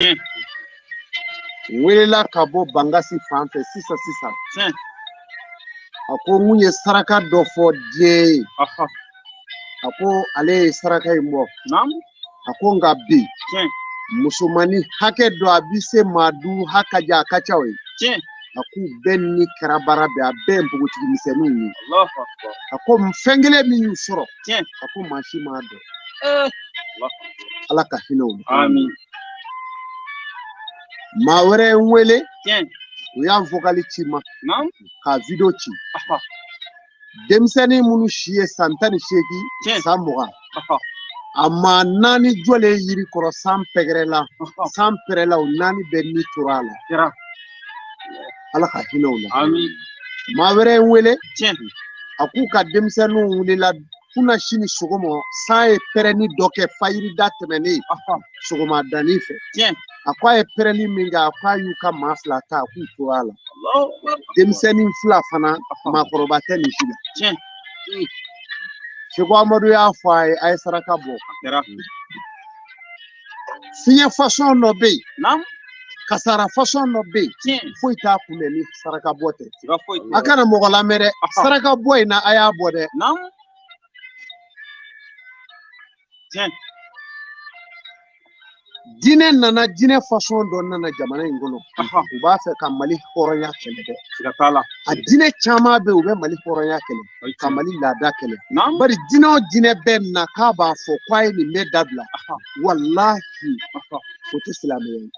N welela ka bɔ Bankasi fan fɛ sisan sisan. A ko n kun ye saraka dɔ fɔ diɲɛ ye. A ko ale ye saraka in bɔ. A ko nka bi musomannin hakɛ dɔ a bɛ se maa duuru hakɛ ja a ka ca o ye. A k'u bɛɛ ni kɛra baara bɛɛ a bɛɛ ye npogotigi misɛnninw ye. A ko fɛn kelen min y'u sɔrɔ. A ko maa si m'a dɔn. Ala ka hinɛ u la. Maa wɛrɛ ye n wele. U y'a vokali ci n ma. K'a video ci. Denmisɛnnin minnu si ye san 18 san 20. A maa naani jɔlen yiri kɔrɔ san pɛgɛrɛla san pɛrɛla u naani bɛɛ ni tora a la. Ala ka hinɛ u la. Maa wɛrɛ ye n wele. A k'u ka denmisɛnninw wulila kunasini sɔgɔma san ye pɛrɛnni dɔ kɛ fayirida tɛmɛnen sɔgɔmadanin fɛ. A ko a ye pɛrɛnni min kɛ, a ko a y'u ka maa fila ta, a k'u tora a la. Denmisɛnnin fila fana maakɔrɔba tɛ nin si la. Seko Amadu y'a fɔ a ye, a ye saraka bɔ. Fiɲɛ fasɔn dɔ bɛ yen, kasara fasɔn dɔ bɛ yen, foyi t'a kunbɛn ni saraka bɔ tɛ. A kana mɔgɔ lamɛn dɛ, saraka bɔ in na a y'a bɔ dɛ. Diinɛ nana, diinɛ fasɔn dɔ nana jamana in kɔnɔ. U b'a fɛ ka Mali hɔrɔnya kɛlɛ dɛ. A diinɛ caman bɛ yen, u bɛ Mali hɔrɔnya kɛlɛ, ka Mali laada kɛlɛ. Bari diinɛ o diinɛ bɛ na k'a b'a fɔ k'a ye nin bɛɛ dabila, walahi o tɛ silamɛya ye.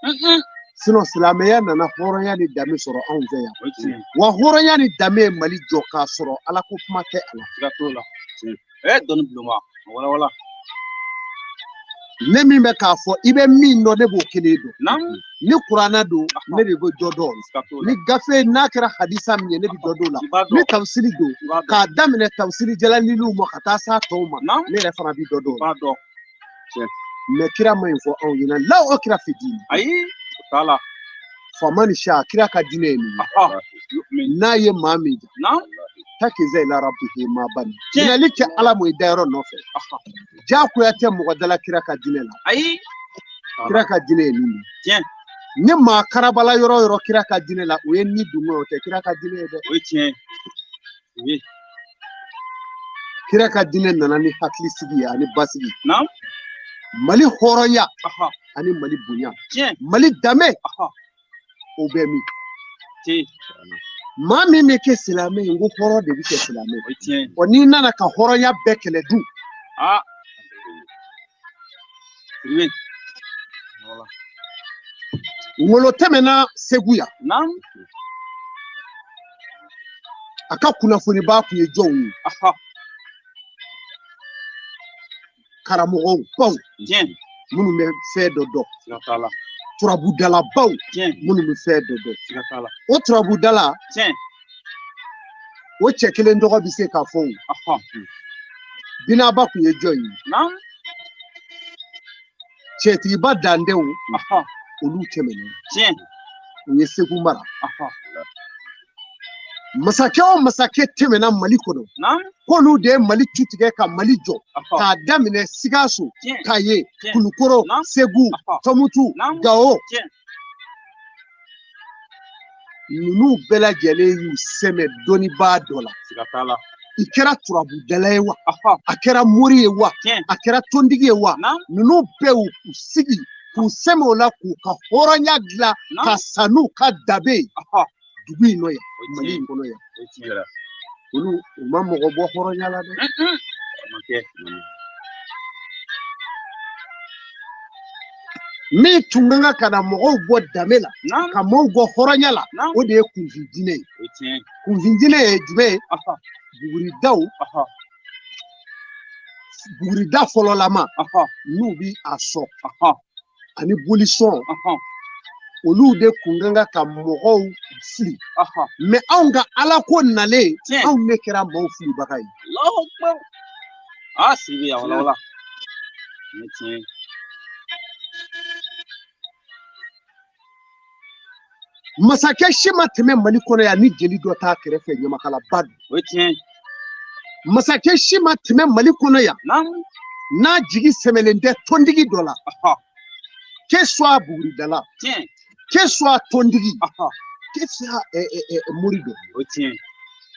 Sinon silamɛya nana hɔrɔnya ni danbe sɔrɔ anw fɛ yan. Wa hɔrɔnya ni danbe ye Mali jɔ k'a sɔrɔ Ala ko kuma tɛ a la. Dɔnni bulonba, wala wala. Ne min bɛ k'a fɔ, i bɛ min dɔn, ne b'o kelen dɔn. Ni kuranɛ don, ne de bɛ dɔ dɔn. Ni gafe n'a kɛra hadisa min ye, ne bɛ dɔ dɔn o la. Ni tafsiri don, k'a daminɛ tafsiri jalaliliw ma ka taa s'a tɔw ma, ne yɛrɛ fana bɛ dɔ dɔn o la. Mɛ kira ma nin fɔ anw ɲɛna, la o kira fi diini. Ayi, o t'a la. Faama ni siya, kira ka diinɛ ye nin ye. N'a ye maa min ja, takiza ila rabbihi ma bani. Minɛli kɛ Ala mɔ i dayɔrɔ nɔfɛ. Diyagoya tɛ mɔgɔ dala kira ka diinɛ la. Ayi. Kira ka diinɛ ye nin ye. Ni maa karabala yɔrɔ o yɔrɔ kira ka diinɛ la, o ye ni dungo ye, o tɛ kira ka diinɛ ye dɛ. O ye tiɲɛ ye. Kira ka diinɛ nana ni hakilisigi ye ani basigi. Mali hɔrɔnya ani Mali bonya. Mali danbe o bɛ min? Maa min bɛ kɛ silamɛ ye, n ko hɔrɔn de bɛ kɛ silamɛ ye. Ɔ n'i nana ka hɔrɔnya bɛɛ kɛlɛ dun. Ngolo tɛmɛna Segu yan. A ka kunnafonibaa tun ye jɔnw ye? Karamɔgɔw baw minnu bɛ fɛn dɔ dɔn. Turabudalabaw minnu bɛ fɛn dɔ dɔn. O turabudala, o cɛ kelen tɔgɔ bɛ se k'a fɔ o. Binaba tun ye jɔn ye? Cɛtigiba Dantew, olu tɛmɛna. U ye Segu mara. Masakɛ o masakɛ tɛmɛna Mali kɔnɔ, k'olu de ye Mali tu tigɛ ka Mali jɔ, k'a daminɛ Sikaso, Kaye, Kulukoro, Segu, Tɔmutu, Gawo. Ninnu bɛɛ lajɛlen y'u sɛmɛ dɔnnibaa dɔ la. I kɛra turabudala ye wa, a kɛra mori ye wa, a kɛra tontigi ye wa, ninnu bɛɛ y'u sigi k'u sɛmɛ o la k'u ka hɔrɔnya dilan ka sa n'u ka danbe ye dugu in nɔ yan, Mali in kɔnɔ yan. Olu u ma mɔgɔ bɔ hɔrɔnya la dɛ. Min tun ka kan ka na mɔgɔw bɔ danbe la, ka mɔgɔw bɔ hɔrɔnya la, o de ye kunfin diinɛ ye. Kunfin diinɛ ye jumɛn ye? Buguridaw, bugurida fɔlɔlama n'u bi a sɔn ani bolisɔn, olu de kun ka kan ka mɔgɔw fili. Mɛ anw ka Ala ko nalen, anw de kɛra maaw filibaga ye. Sidibe, a wala wala. Masakɛ si ma tɛmɛ Mali kɔnɔ yan ni jeli dɔ t'a kɛrɛfɛ, ɲamakalaba don. O ye tiɲɛ ye. Masakɛ si ma tɛmɛ Mali kɔnɔ yan n'a jigi sɛmɛlen tɛ tontigi dɔ la. Que soit buguridala, que soit tɔntigi, que soit mori dɔ.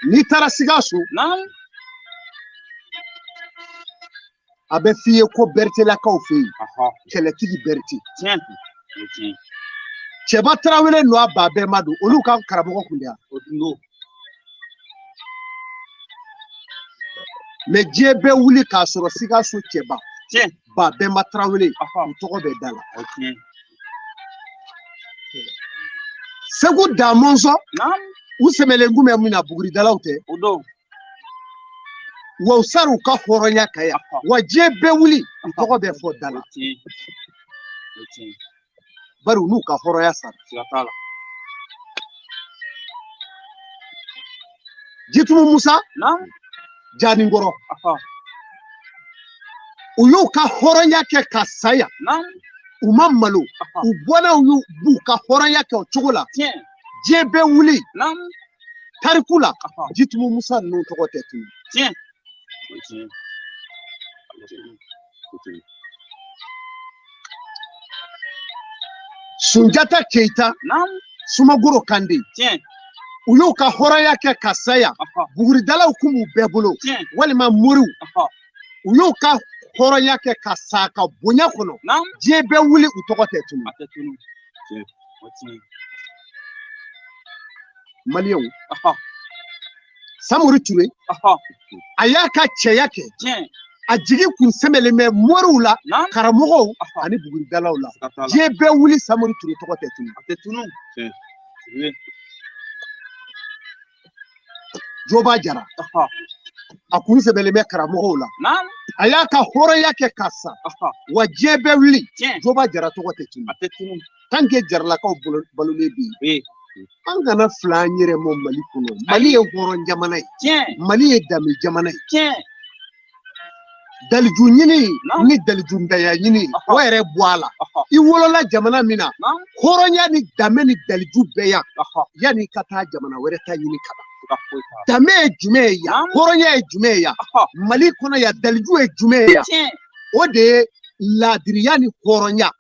N'i taara Sikaso, a bɛ f'i ye ko Bertelakaw fɛ yen, kɛlɛtigi Berete. Cɛba Tarawele n'o a ba bɛɛ ma don, olu ka karamɔgɔ kun tɛ yan. Mais diɲɛ bɛɛ wuli k'a sɔrɔ Sikaso cɛba ba Bɛnba Tarawele, u tɔgɔ bɛ da la. Segu Damɔnzɔn, u sɛmɛlen kun bɛ min na, buguridalaw tɛ. Wa u sar'u ka hɔrɔnya kan yan, wa diɲɛ bɛɛ wuli u tɔgɔ bɛ fɔ da la. Bari u n'u ka hɔrɔnya sara. Jitumu Musa, Janinkɔrɔ, u y'u ka hɔrɔnya kɛ ka sa yan, u ma malo, u bɔnnaw y'u b'u ka hɔrɔnya kɛ o cogo la. Diɲɛ bɛɛ wuli tariku la, Jitumu Musa ninnu tɔgɔ tɛ tunu. Sunjata Keyita, Sumagoro Kande, u y'u ka hɔrɔnya kɛ ka sa yan, buguridalaw kun b'u bɛɛ bolo, walima moriw, u y'u ka hɔrɔnya kɛ ka sa ka bonya kɔnɔ, diɲɛ bɛɛ wuli u tɔgɔ tɛ tunu. Maliyɛnw, Samori Ture, a y'a ka cɛya kɛ, a jigi kun sɛmɛlen bɛ moriw la, karamɔgɔw ani buguridalaw la. Diɲɛ bɛɛ wuli Samori Ture tɔgɔ tɛ tunu. Joba Jara, a kun sɛbɛnlen bɛ karamɔgɔw la, a y'a ka hɔrɔnya kɛ ka sa, wa diɲɛ bɛɛ wuli Joba Jara tɔgɔ tɛ tunu. Tant que Jaralakaw balolen bɛ yen, an kana fila an yɛrɛ mɔ Mali kɔnɔ. Mali ye hɔrɔn jamana ye, Mali ye danbe jamana ye. Daliju ɲini ni daliju ntanya ɲini, o yɛrɛ bɔ a la. I wolola jamana min na, hɔrɔnya ni danbe ni daliju bɛɛ yan, yanni i ka taa jamana wɛrɛ ta ɲini ka na. Danbe ye jumɛn ye yan, hɔrɔnya ye jumɛn ye yan, Mali kɔnɔ yan daliju ye jumɛn ye yan, o de ye laadiriya ni hɔrɔnya,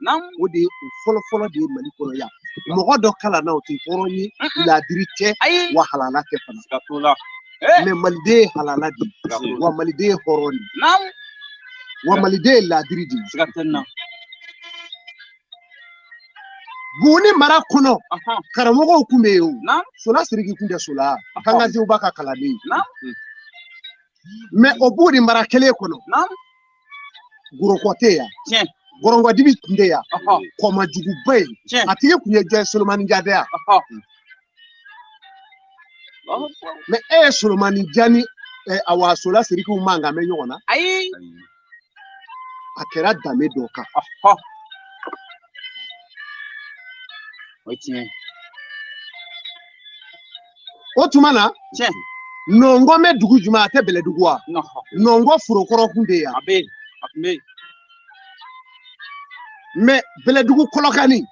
o de ye o fɔlɔfɔlɔ de ye Mali kɔnɔ yan. Mɔgɔ dɔ kalanna o tɛ hɔrɔn ye, laadiri tɛ, wa halala tɛ fana. Mais maliden ye halala de ye, wa maliden ye hɔrɔn de ye, wa maliden ye laadiri de ye. Buguni mara kɔnɔ, karamɔgɔw kun bɛ yen o, Sola Siriki kun tɛ Sola, Kankasew b'a ka kalanden ye. Mais o Buguni mara kelen kɔnɔ, Gorokɔ tɛ yan, Gɔrɔngɔdibi tun tɛ yan, Kɔmajuguba ye, a tigi kun ye jɔn ye? Solomani Ja tɛ yan. Mais e ye Solomani Ja ni awa Sola Sirikiw mankan mɛn ɲɔgɔn na? A kɛra danbe dɔ kan. O tuma na, nɔngɔn bɛ dugu jumɛn? A tɛ Bɛlɛdugu wa? Nɔngɔn forokɔrɔ kun tɛ yan. Mais Bɛlɛdugu Kɔlɔkani,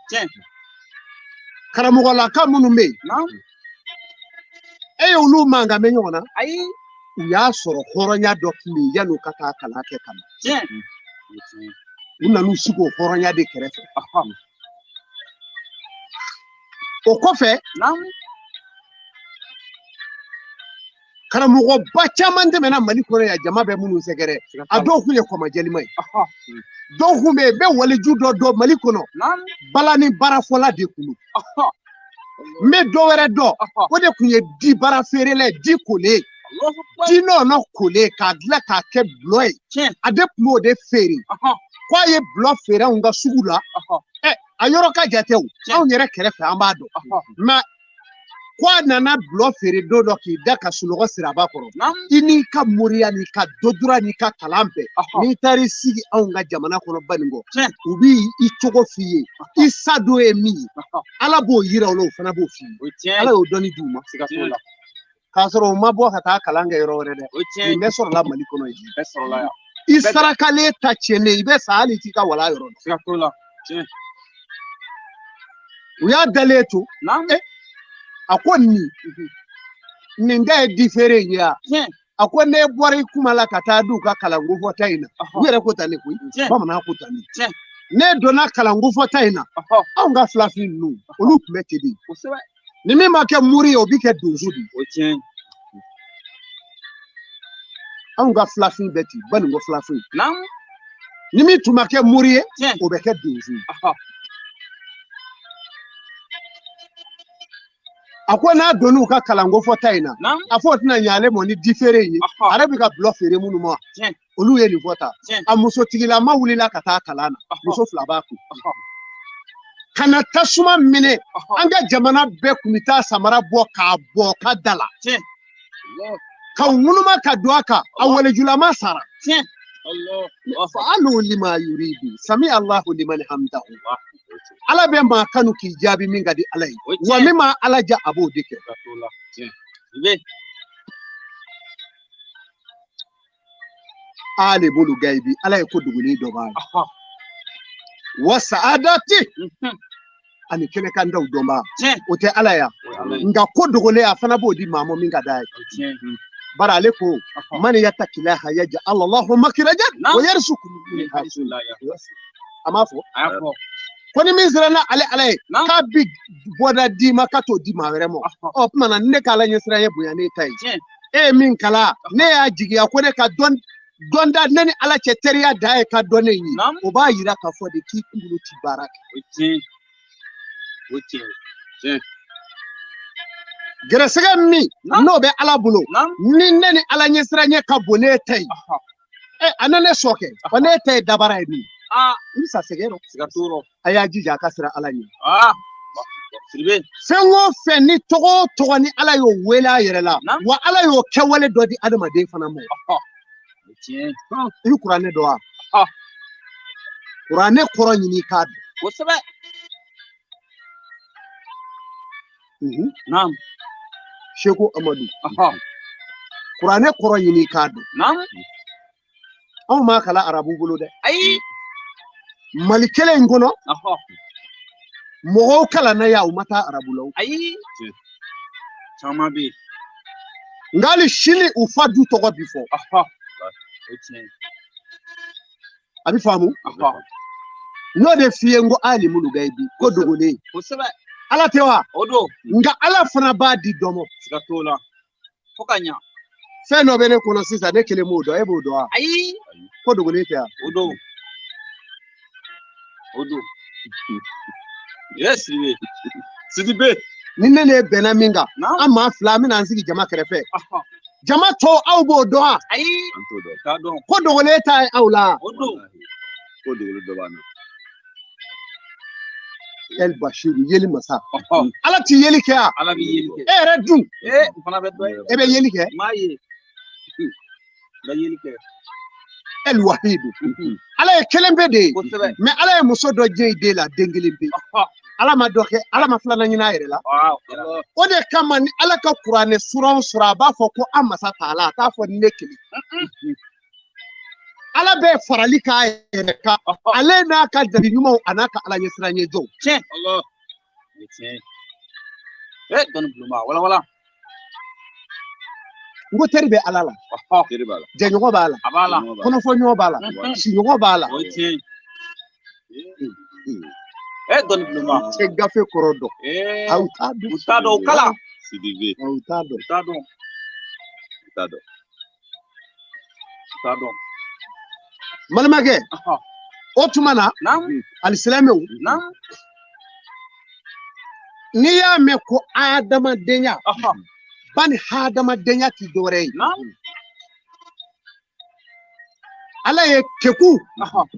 karamɔgɔlaka minnu bɛ yen, e ye olu mankan mɛn ɲɔgɔn na? U y'a sɔrɔ hɔrɔnya dɔ tun bɛ yen yanni u ka taa kalan kɛ ka na. U nan'u sigi o hɔrɔnya de kɛrɛfɛ. O kɔfɛ, karamɔgɔba caman tɛmɛna Mali kɔnɔ yan, jama bɛ minnu sɛgɛrɛ. A dɔw kun ye kɔmajɛlima ye, dɔw kun bɛ yen, bɛ waliju dɔ dɔn Mali kɔnɔ, balani baarafɔla de kun don. N bɛ dɔ wɛrɛ dɔn, o de kun ye di baara feerela ye, di kolen, di nɔnɔ kolen k'a dilan k'a kɛ bulɔ ye, a de kun b'o de feere. K'a ye bulɔ feere anw ka sugu la, a yɔrɔ ka jan tɛ o, anw yɛrɛ kɛrɛfɛ an b'a dɔn. Mais ko a nana bulɔ feere don dɔ k'i da ka sunɔgɔ siraba kɔrɔ, i n'i ka moriya n'i ka dodura n'i ka kalan bɛɛ, n'i taar'i sigi anw ka jamana kɔnɔ Banikɔ, u b'i cogo f'i ye, i sa don ye min ye, Ala b'o yira u la, o fana b'o f'i ye. Ala y'o dɔnni d'u ma. K'a sɔrɔ u ma bɔ ka taa kalan kɛ yɔrɔ wɛrɛ dɛ, nin bɛɛ sɔrɔla Mali kɔnɔ yen. I sarakalen ta tiɲɛnen, i bɛ sa hali t'i ka wala yɔrɔ la. U y'a dalen to, a ko nin da ye di feere in ye wa? A ko ne bɔra i kuma la ka taa d'u ka kalanko fɔta in na, u yɛrɛ ko tan ne koyi, bamanan ko tan ne. Ne donna kalankofɔta in na, anw ka filafin ninnu, olu tun bɛ ten de. Ni min ma kɛ mori ye, o bɛ kɛ donso de ye. Anw ka filafin bɛ ten, baninko filafin. Ni min tun ma kɛ mori ye, o bɛ kɛ donso ye. A ko n'a donn'u ka kalankofɔta in na, a fɔ o tɛna ɲɛ ale ma ni di feere in ye, a yɛrɛ bɛ ka gulɔ feere minnu ma, olu ye nin fɔ tan. A musotigilama wulila ka taa kalan na, muso fila b'a kun. Ka na tasuma minɛ, an ka jamana bɛɛ kun bɛ taa samara bɔ k'a bɔ ka da la. Ka ŋunuma ka don a kan, a walejulama sara. Fa'alu lima yuridu, sami Allahu liman hamdahu. Ala bɛ maa kanu k'i jaabi min ka di Ala ye, wa min ma Ala ja a b'o de kɛ. Alimul gaibi, Ala ye ko dogolen dɔ b'a ye. Wa sa'adati, ani kɛnɛkandaw dɔnbaa, o tɛ Ala ya. Nka ko dogolen a fana b'o di maa ma min ka d'a ye. Bari ale ko man yattaqillaha yaj'al Allahu makhrajan wa yarzuqhu min haythu la yahtasib. A m'a fɔ ko ni min siranna ale Ala ye k'a bi bɔda d'i ma ka t'o di maa wɛrɛ ma. Ɔ tuma na ne ka Ala ɲɛsiran ye bonya ne ta ye. E ye min kalan, ne y'a jigiya ko ne ka dɔn da ne ni Ala cɛ teriya da ye ka dɔn ne ye. O b'a yira k'a fɔ de k'i kunkolo ti baara kɛ. Gɛrɛsɛgɛ min n'o bɛ Ala bolo, ni ne ni Ala ɲɛsiran ka bon ne ta ye, a na ne sɔn kɛ, wa ne ta ye dabara ye min ye. I bɛ sa sɛgɛn rɔ. A y'a jija a ka siran Ala ɲɛ. Fɛn o fɛn ni tɔgɔ o tɔgɔ ni Ala y'o wele a yɛrɛ la, wa Ala y'o kɛwale dɔ di adamaden fana ma. I bɛ kuranɛ dɔn wa? Kuranɛ kɔrɔ ɲini i k'a dɔn. Kosɛbɛ. Seko Amadu. Kuranɛ kɔrɔ ɲini i k'a dɔn. Anw m'a kalan arabu bolo dɛ. Ayi. Mali kelen in kɔnɔ, mɔgɔw kalanna yan, u ma taa arabu la. Ayi. Caman bɛ yen. Nka hali sini u fa du tɔgɔ bi fɔ. A bɛ faamu? N'o de f'i ye n ko alimul gaibi, ko dogolen. Kosɛbɛ. Ala tɛ wa? O don. Nka Ala fana b'a di dɔ ma. Siga t'o la. Fo ka ɲa. Fɛn dɔ bɛ ne kɔnɔ sisan, ne kelen m'o dɔn, e b'o dɔn wa? Ayi. Ko dogolen tɛ wa? O don. O don. Sidibe. Sidibe. Ni ne ne bɛnna min kan, an maa fila an bɛna an sigi jama kɛrɛfɛ. Jama tɔ aw b'o dɔn wa? Ayi. An t'o dɔn. T'a dɔn. Ko dogolen ta ye aw la. O don. Ko dogolen dɔ b'an na. El Bashiru, yeli masa. Ala ti yeli kɛ wa? Ala bɛ yeli kɛ. E yɛrɛ dun? N fana bɛ dɔ ye. E bɛ yeli kɛ? N m'a ye. N bɛ yeli kɛ. El Wahidu. Ala ye kelen pe de ye. Kosɛbɛ. Mais Ala ye muso dɔ jɛ i den la, den kelen pe. Ala ma dɔ kɛ, Ala ma filanan ɲini a yɛrɛ la. O de kama ni Ala ka kuranɛ suran o suran, a b'a fɔ ko an masa t'a la, a t'a fɔ ne kelen. Ala bɛ farali k'a yɛrɛ kan, ale n'a ka dabi ɲumanw a n'a ka Ala ɲɛsiran ɲɛ jɔw. Tiɲɛ. Tiɲɛ. Dɔnni bulonba, wala wala. N ko teri bɛ Ala la. Teri b'a la. Jɛɲɔgɔn b'a la. A b'a la. Kɔnɔfɔɲɔgɔn b'a la. Siɲɔgɔn b'a la. O ye tiɲɛ ye. Dɔnni bulonba. Cɛ gafe kɔrɔ dɔn. Aw t'a dɔn. U t'a dɔn, u kala. Sidibe. Aw t'a dɔn. U t'a dɔn. U t'a dɔn. U t'a dɔn. Balimakɛ, o tuma na, alisilamɛw, n'i y'a mɛn ko adamadenya, bani hadamadenya ti dɔwɛrɛ ye. Ala ye keku,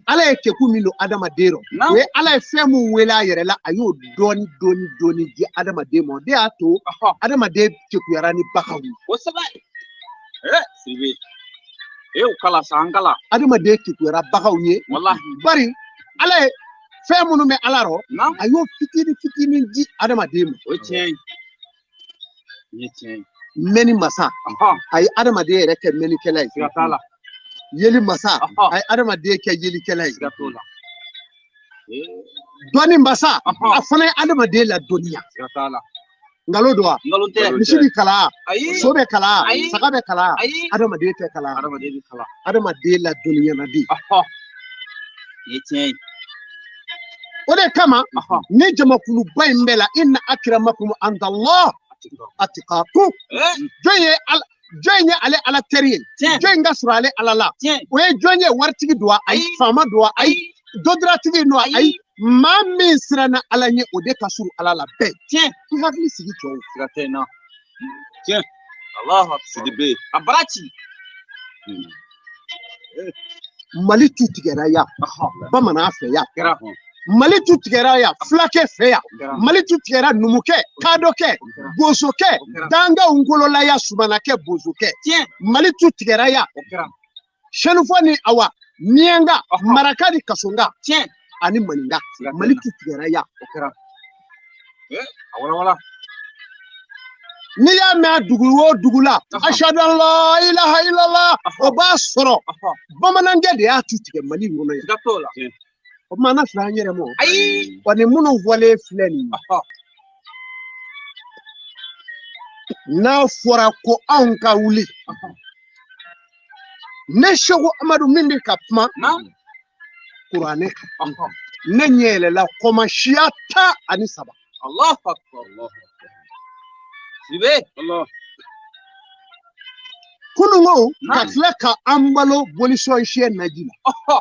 Ala ye keku min don adamaden rɔ, o ye Ala ye fɛn mun wele a yɛrɛ la, a y'o dɔɔni dɔɔni dɔɔni di adamaden ma. O de y'a to adamaden kekuyara ni baganw ye. Kosɛbɛ. Sidibe. U kala sa, an kala. Adamaden kekuyara baganw ye. Walahi. Bari Ala ye fɛn minnu bɛ Ala rɔ, a y'o fitinin fitinin di adamaden ma. O ye tiɲɛ ye. Nin ye tiɲɛ ye. Mɛnni masa, a ye adamaden yɛrɛ kɛ mɛnnikɛla ye. Siga t'a la. Yeli masa, a ye adamaden kɛ yelikɛla ye. Siga t'o la. Dɔnni masa, a fana ye adamaden ladɔnniya. Siga t'a la. Nkalon don wa? Nkalon tɛ. Misi bɛ kalan, so bɛ kalan, saga bɛ kalan, adamaden tɛ kalan. Adamaden bɛ kalan. Adamaden ladɔnniyana de. Nin ye tiɲɛ ye. O de kama ni jamakuluba in bɛɛ la inna akramakum indallah atqakum. Jɔn ye ale ala teri ye? Jɔn ka sɔrɔ ale ala la? O ye jɔn ye? Waritigi don wa? Ayi. Faama don wa? Ayi. Dɔdiratigi don wa? Ayi. Maa min siranna ala ɲɛ, o de ka surun ala la bɛɛ. I hakili sigi cɛw. Siga tɛ n na. Tiɲɛ. Allahu akbar. Sidibe. A bara ci. Mali tu tigɛra yan, bamanan fɛ yan. Mali tu tigɛra yan, fulakɛ fɛ yan. Mali tu tigɛra numukɛ, kadɔkɛ, bozokɛ, dangaw ngolola yan, sumanakɛ, bozokɛ. Mali tu tigɛra yan, sɛnufɔ ni awa, miɲanka, maraka ni kasonga, ani maninka. Mali tu tigɛra yan. A walawala. N'i y'a mɛn dugu o dugu la, ashadu an la ilaha illallah, o b'a sɔrɔ bamanankɛ de y'a tu tigɛ Mali in kɔnɔ yan. Siga t'o la. O tuma an filɛ an yɛrɛ ma. Ayi. Wa ni minnu fɔlen filɛ nin ye, n'a fɔra ko anw ka wuli, ne Seku Amadu min bɛ ka kuma kuranɛ kan, ne ɲɛ yɛlɛla kɔmasiya 13. Allahu akbar. Sidibe. Allah. Kunungo ka tila ka an balo bolisɔn siyɛ naji la.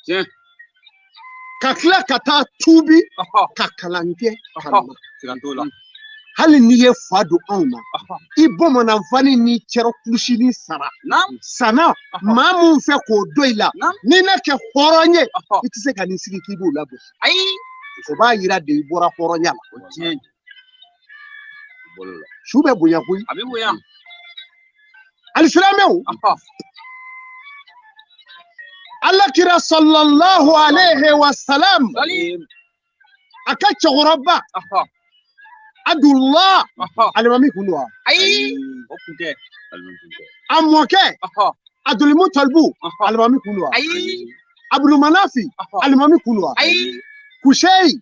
Tiɲɛ. Ka tila ka taa tuubi ka kalan kɛ kalan na. Siga t'o la. Hali n'i ye fa don anw na, i bamananfani ni cɛrɔ kulusini sara sanna maa mun fɛ k'o don i la, n'i n'a kɛ hɔrɔn ye, i tɛ se ka n'i sigi k'i b'o lagosi. Ayi. O b'a yira de i bɔra hɔrɔnya la. Tiɲɛ. Su bɛ bonya koyi. A bɛ bonya. Alisilamɛw. Ala kira sallallahu alayhi wa salam, a ka cɛkɔrɔba Abdullah, alimami kun don wa? Ayi. O kun tɛ. A mɔkɛ Abdulmutalibu, alimami kun don wa? Ayi. Abdulmanafi, alimami kun don wa? Ayi. Kuseyi,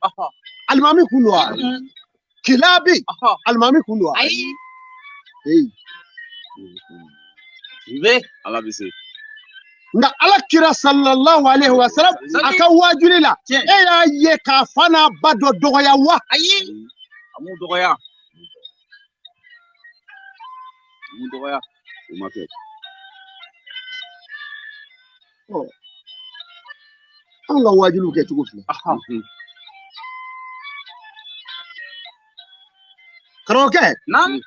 alimami kun don wa? Kilabi, alimami kun don wa? Ayi. Eyi. Sidibe. Ala bɛ se. Nka ala kira sallallahu alayhi wa sallam, a ka waajuli la, e y'a ye k'a fa n'a ba dɔ dɔgɔya wa? Ayi. A m'u dɔgɔya. A m'u dɔgɔya. O ma kɛ. Anw ka waajuliw kɛcogo filɛ. Karamɔgɔkɛ. Naamu.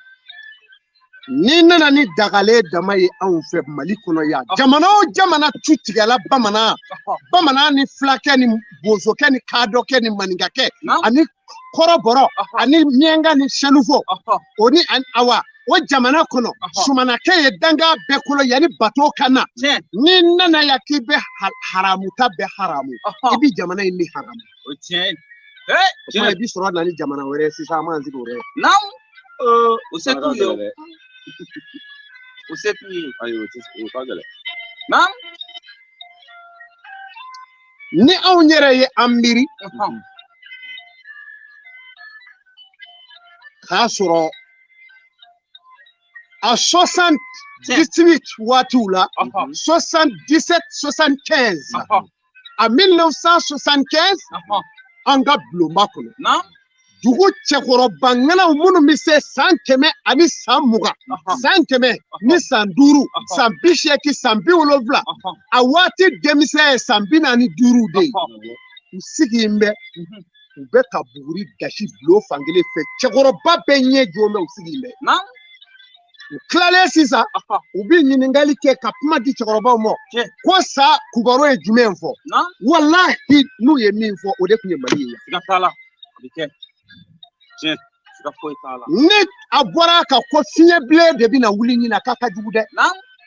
N'i nana ni dagalen dama ye anw fɛ Mali kɔnɔ yan, jamana o jamana tu tigɛla bamanan, bamanan ni fulakɛ ni bozokɛ ni kadɔkɛ ni maninkakɛ ani kɔrɔbɔrɔ ani miɲanka ni sɛnufɔ, o ni awa o jamana kɔnɔ, sumanakɛ ye danga bɛɛ kolo yanni bato ka na. N'i nana yan k'i bɛ haramuta bɛɛ haramu, i bɛ jamana in ni haramu. O tiɲɛ ye. O tuma i bɛ sɔrɔ na ni jamana wɛrɛ ye sisan, an b'an sigi o yɛrɛ. Naamu. O se t'u ye o. O se t'u ye. Ayi, o tɛ, o ka gɛlɛn. Naamu. Ni anw yɛrɛ ye an miiri, k'a sɔrɔ a 78 waatiw la, 77, 75, a 1975, an ka bulonba kɔnɔ, dugu cɛkɔrɔba ŋanaw minnu bɛ se san 120, san 105, san 80, san 70, a waati denmisɛn ye san 45 de ye. U sigilen bɛ, u bɛ ka buguri gasi bulon fankelen fɛ, cɛkɔrɔba bɛɛ ɲɛ jɔ bɛ, u sigilen bɛ. U tilalen sisan, u bɛ ɲininkali kɛ ka kuma di cɛkɔrɔbaw ma ko sa kubaro ye jumɛn fɔ. Walahi n'u ye min fɔ, o de tun ye Mali ye. Siga t'a la, a bɛ kɛ. Tiɲɛ, siga foyi t'a la. Ni a bɔra ka ko fiɲɛbilen de bɛna wuli ɲin na k'a ka jugu dɛ.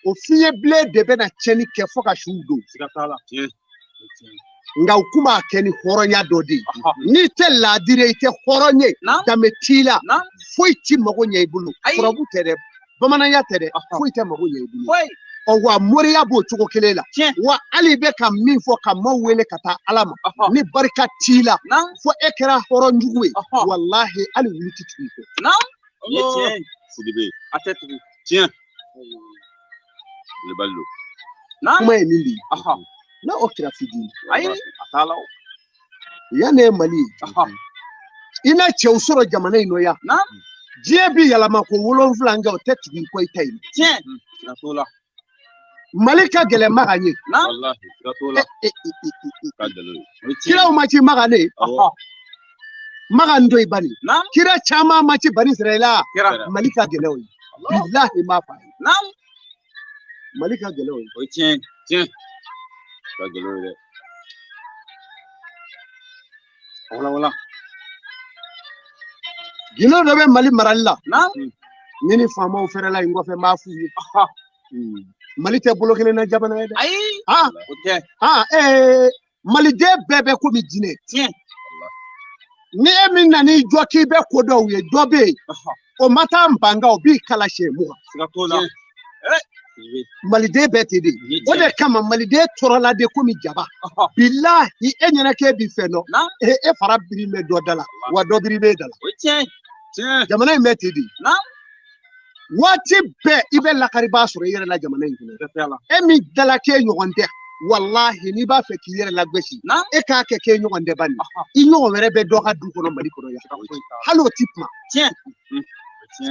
O fiɲɛbilen de bɛna tiɲɛni kɛ fo ka siw don. Siga t'a la. Tiɲɛ. Nka u kun b'a kɛ ni hɔrɔnya dɔ de ye. N'i tɛ laadiri ye, i tɛ hɔrɔn ye, danbe t'i la, foyi t'i mago ɲɛ i bolo. Turabu tɛ dɛ, bamananya tɛ dɛ, foyi tɛ mago ɲɛ i bolo. Ɔ wa moriya b'o cogo kelen la. Wa hali i bɛ ka min fɔ ka maaw wele ka taa ala ma, ni barika t'i la, fo e kɛra hɔrɔn jugu ye, walahi hali wulu ti tugu i kɔ. Sidibe. A tɛ tugu. Tiɲɛ. Belebali don. Kuma ye min de ye. N'a o kira fitinin. Ayi, a t'a la o. Yan ne ye Mali ye. I na cɛw sɔrɔ jamana in nɔ yan. Diɲɛ bi yɛlɛma ko 7 kɛ o tɛ tugu i kɔ i ta in. Tiɲɛ. Siga t'o la. Mali ka gɛlɛn Makan ye. Walahi, siga t'o la. Kiraw ma ci Makan ne. Makan to i bani. Kira caman ma ci Bani Israɛla. Mali ka gɛlɛn o ye. Bilahi m'a fa ye. Mali ka gɛlɛn o ye. O ye tiɲɛ. Tiɲɛ. Ka gɛlɛn o ye dɛ. Wala wala. Gindo dɔ bɛ Mali marali la. Ni faamaw fɛrɛla in kɔfɛ n b'a f'u ye. Mali tɛ bolo kelen na jamana ye dɛ. Ayi. O tɛ. Maliden bɛɛ bɛ komi jinɛ. Tiɲɛ. Ni e min nan'i jɔ k'i bɛ ko dɔw ye dɔ bɛ yen o ma taa nbanka o b'i kala siɲɛ 20. Siga t'o la. Maliden bɛɛ tɛ de. O de kama maliden tɔɔrɔla de komi jaba. Bilahi e ɲɛna k'e bi fɛn dɔn. E fara biri bɛ dɔ da la wa dɔ biri bɛ da la. O ye tiɲɛ. Jamana in bɛ ten de. Waati bɛɛ i bɛ lakaribaa sɔrɔ i yɛrɛ la jamana in kɔnɔ. E min dala k'e ɲɔgɔn tɛ. Walahi n'i b'a fɛ k'i yɛrɛ lagosi e k'a kɛ k'e ɲɔgɔn tɛ bani. I ɲɔgɔn wɛrɛ bɛ dɔ ka du kɔnɔ Mali kɔnɔ yan. Hali o ti kuma.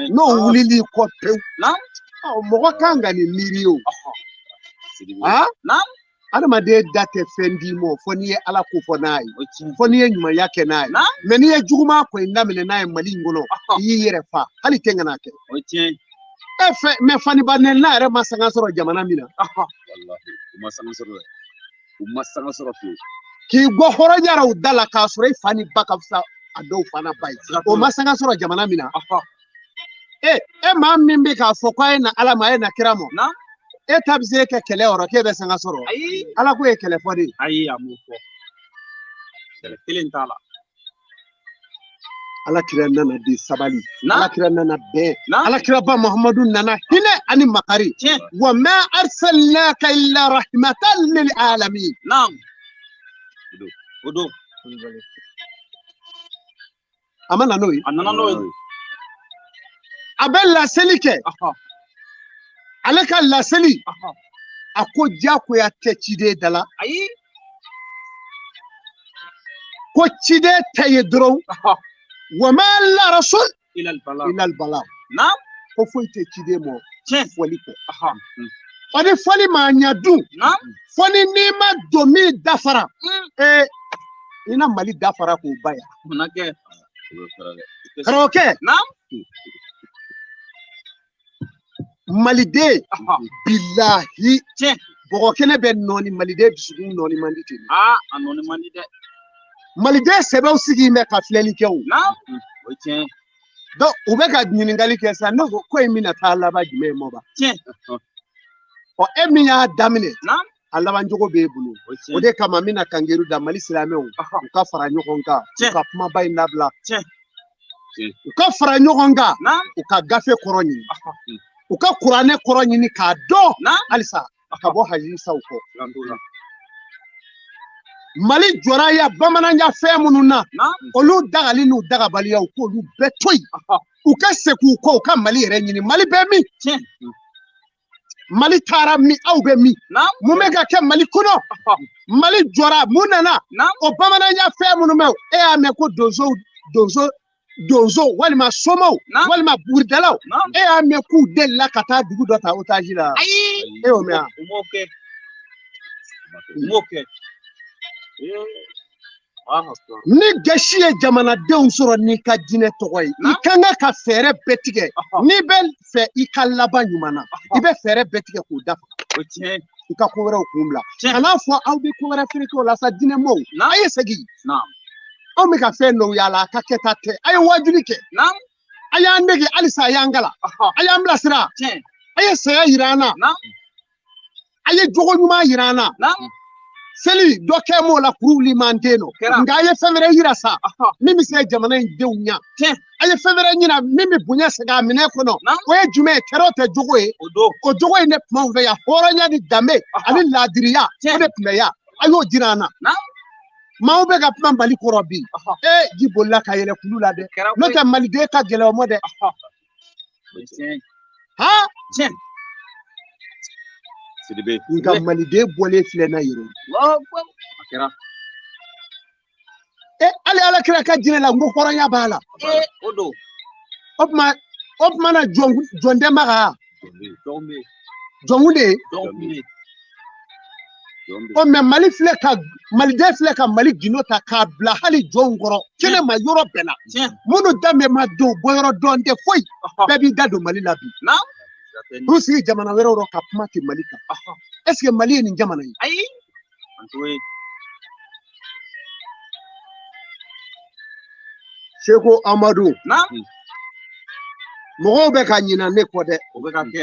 N'o wulili kɔ pewu. Mɔgɔ kan ka nin miiri o. Adamaden da tɛ fɛn d'i ma fo n'i ye Ala ko fɔ n'a ye. Fo n'i ye ɲumanya kɛ n'a ye. Mɛ n'i ye juguman ko in daminɛ n'a ye Mali in kɔnɔ i y'i yɛrɛ fa hali tɛ ŋana kɛ. E fɛ mɛ faniba nɛnina yɛrɛ ma sanga sɔrɔ jamana min na. Walahi u ma sanga sɔrɔ dɛ. U ma sanga sɔrɔ fiyewu. K'i bɔ hɔrɔnya la u da la k'a sɔrɔ i fa ni ba ka fisa a dɔw fana ba ye. O ma sanga sɔrɔ jamana min na. E maa min bɛ k'a fɔ k'a ye na Ala ma a ye na kira ma. E ta bɛ se kɛ kɛlɛ yɔrɔ k'e bɛ sanga sɔrɔ. Ala ko ye kɛlɛ fɔ de ye. Ayi a m'o fɔ. Kɛlɛ kelen t'a la. Ala kira nana de sabali. Ala kira nana bɛn. Ala kira ba Muhammadu nana hinɛ ani makari. Wa ma arsalnaka illa rahmatan lil alamin. Naam. O don. A ma na n'o ye. A nana n'o ye. A bɛ laseli kɛ. Ale ka laseli. A ko diyagoya tɛ ciden da la. Ayi. Ko ciden tɛ ye dɔrɔn. Wa ma la rasul ila al-bala. Naam. Ko foyi tɛ ciden ma. Fɔli kɔ. Ɔ ni fɔli ma ɲa dun. Naam. Fɔ ni n'i ma don min dafara. I na Mali dafara k'o ba yan. O na kɛ. Karamɔgɔkɛ. Naam. Maliden. Bilahi. Tiɲɛ. Bɔgɔ kɛnɛ bɛ nɔɔni maliden dusukun nɔɔni man di ten. A nɔɔni man di dɛ. Maliden sɛbɛw sigi bɛ ka filɛli kɛ o. Naam. O ye tiɲɛ. Donc u bɛ ka ɲininkali kɛ sisan ne ko ko in bɛna taa laban jumɛn ye Mɔba. Tiɲɛ. Ɔ e min y'a daminɛ. Naam. A laban cogo b'e bolo. O de kama n bɛna kangeru da Mali silamɛw u ka fara ɲɔgɔn kan. U ka kumaba in dabila. Tiɲɛ. U ka fara ɲɔgɔn kan. Naam. U ka gafe kɔrɔ ɲini. U ka kuranɛ kɔrɔ ɲini k'a dɔn. Halisa ka bɔ hajisaw kɔ. Mali jɔra ya bamananya fɛn minnu na olu dagali n'u dagabaliyaw k'olu bɛɛ to yen. U ka segin u kɔ u ka Mali yɛrɛ ɲini. Mali bɛ min? Mali taara min aw bɛ min? Mun bɛ ka kɛ Mali kɔnɔ? Mali jɔra mun nana? O bamananya fɛn minnu bɛ e y'a mɛn ko donso walima somaw walima buguridalaw e y'a mɛn k'u delila ka taa dugu dɔ ta otage la. Ayi. E y'o mɛn wa? U m'o kɛ. U m'o kɛ. Ni gasi ye jamanadenw sɔrɔ n'i ka diinɛ tɔgɔ ye i kan ka fɛɛrɛ bɛɛ tigɛ n'i bɛ fɛ i ka laban ɲuman na i bɛ fɛɛrɛ bɛɛ tigɛ k'o dafa i ka ko wɛrɛw kun bila kan'a fɔ aw bɛ ko wɛrɛ feere o la sa diinɛmɔgɔw a ye segin anw bɛ ka fɛn dɔw yaala a ka kɛta tɛ a ye waajuli kɛ a y'an dege halisa a y'an kalan a y'an bilasira a ye saya yira an na a ye jogo ɲuman yira an na seli dɔ kɛ m'o la kuru wuli man den nɔ nka a ye fɛn wɛrɛ yira sa min bɛ se jamana in denw ɲɛ a ye fɛn wɛrɛ ɲina min bɛ bonya segin a minɛ kɔnɔ o ye jumɛn ye kɛrɛw tɛ jogo ye o jogo in de tun b'anw fɛ yan hɔrɔnya ni danbe ani laadiriya o de tun bɛ yan a y'o jira an na maaw bɛ ka kuma Mali kɔrɔ bi ji bolila ka yɛlɛ kulu la dɛ n'o tɛ maliden ka gɛlɛn o ma dɛ han nka maliden bɔlen filɛ n'a yɛrɛ. Hali ala kira ka jinɛ la n ko hɔrɔnya b'a la. O don. O tuma na jɔn tɛ Maka. Jɔnkun de ye. O mɛ Mali filɛ ka Maliden filɛ ka Mali gindo ta k'a bila hali jɔnw kɔrɔ kɛnɛ ma yɔrɔ bɛɛ la. Minnu danbe ma don bɔyɔrɔ dɔn tɛ foyi. Bɛɛ b'i da don Mali la bi. N'u sigi jamana wɛrɛw rɔ ka kuma ten Mali kan. Est ce que Mali ye nin jamana ye? Ayi. Seko Amadu. Mɔgɔw bɛ ka ɲina ne kɔ dɛ.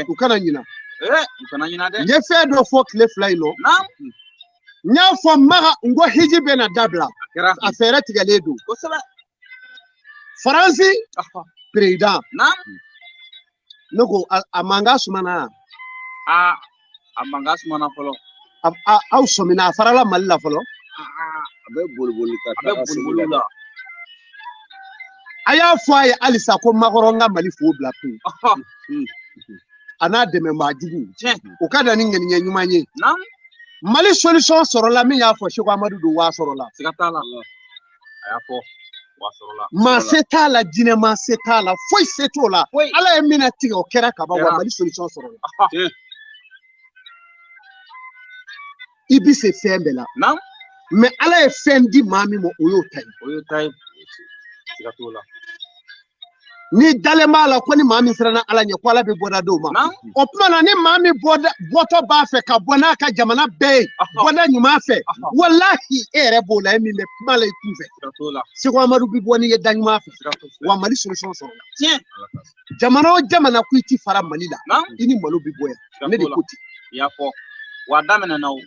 U kana ɲina. N ye fɛn dɔ fɔ tile fila in nɔ. N y'a fɔ Maka n ko hiji bɛ na dabila. A fɛɛrɛ tigɛlen don. Faransi président. Ne ko a mankan sumana. A mankan sumana fɔlɔ. Aw sɔmina a farala Mali la fɔlɔ. A bɛ boliboli ka taa boliboli la. A y'a fɔ a ye halisa ko Makɔrɔ ka Mali fo bila pewu. A n'a dɛmɛbaa jugu. O ka na ni ŋaniya ɲuman ye. Mali solution sɔrɔla min y'a fɔ Seko Amadu don waa sɔrɔla. Siga t'a la. A y'a fɔ waa sɔrɔla. Maa se t'a la, jinɛ maa se t'a la, foyi se t'o la. Ala ye min tigɛ o kɛra kaban wa Mali solution sɔrɔla. I bi se fɛn bɛɛ la. Mɛ Ala ye fɛn di maa min ma o y'o ta ye. O y'o ta ye. Siga t'o la. Ni dalen b'a la ko ni maa min siranna Ala ɲɛ ko Ala bɛ bɔda d'o ma. O tuma na ni maa min bɔtɔ b'a fɛ ka bɔ n'a ka jamana bɛɛ ye bɔda ɲuman fɛ walahi e yɛrɛ b'o la e min bɛ kuma la i kun fɛ. Seko Amadu bi bɔ n'i ye da ɲuman fɛ wa Mali solution sɔrɔla. Jamana o jamana ko i ti fara Mali la i ni malo bi bɔ yan ne de ko ten. I y'a fɔ wa daminɛna o.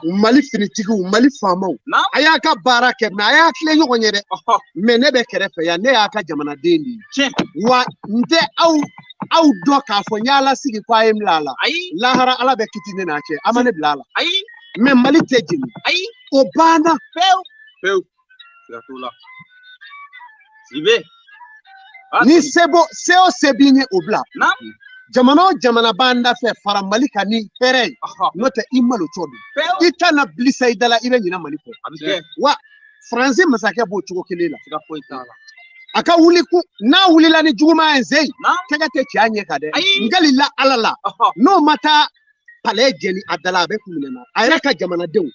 Mali finitigiw Mali faamaw a y'a ka baara kɛ mɛ a y'a tilen ɲɔgɔn ye dɛ mɛ ne bɛ kɛrɛfɛ yan ne y'a ka jamanaden de ye wa n tɛ aw dɔn k'a fɔ n y'a lasigi ko a ye n bila a la lahara Ala bɛ kiti ne n'a cɛ a ma ne bila a la mɛ Mali tɛ jeni o banna pewu pewu. Ni se o se b'i ɲɛ o bila. Jamana o jamana b'an da fɛ fara Mali kan ni hɛrɛ ye n'o tɛ i malotɔ don i t'a na bilisa i da la i bɛ ɲinɛ Mali kɔ wa Faransi masakɛ b'o cogo kelen la a ka wuli ku n'a wulila ni juguman ye zeyi tɛgɛ tɛ cɛ a ɲɛ kan dɛ n kalila Ala la n'o ma taa palais jeni a da la a bɛ kun minɛ na a yɛrɛ ka jamanadenw.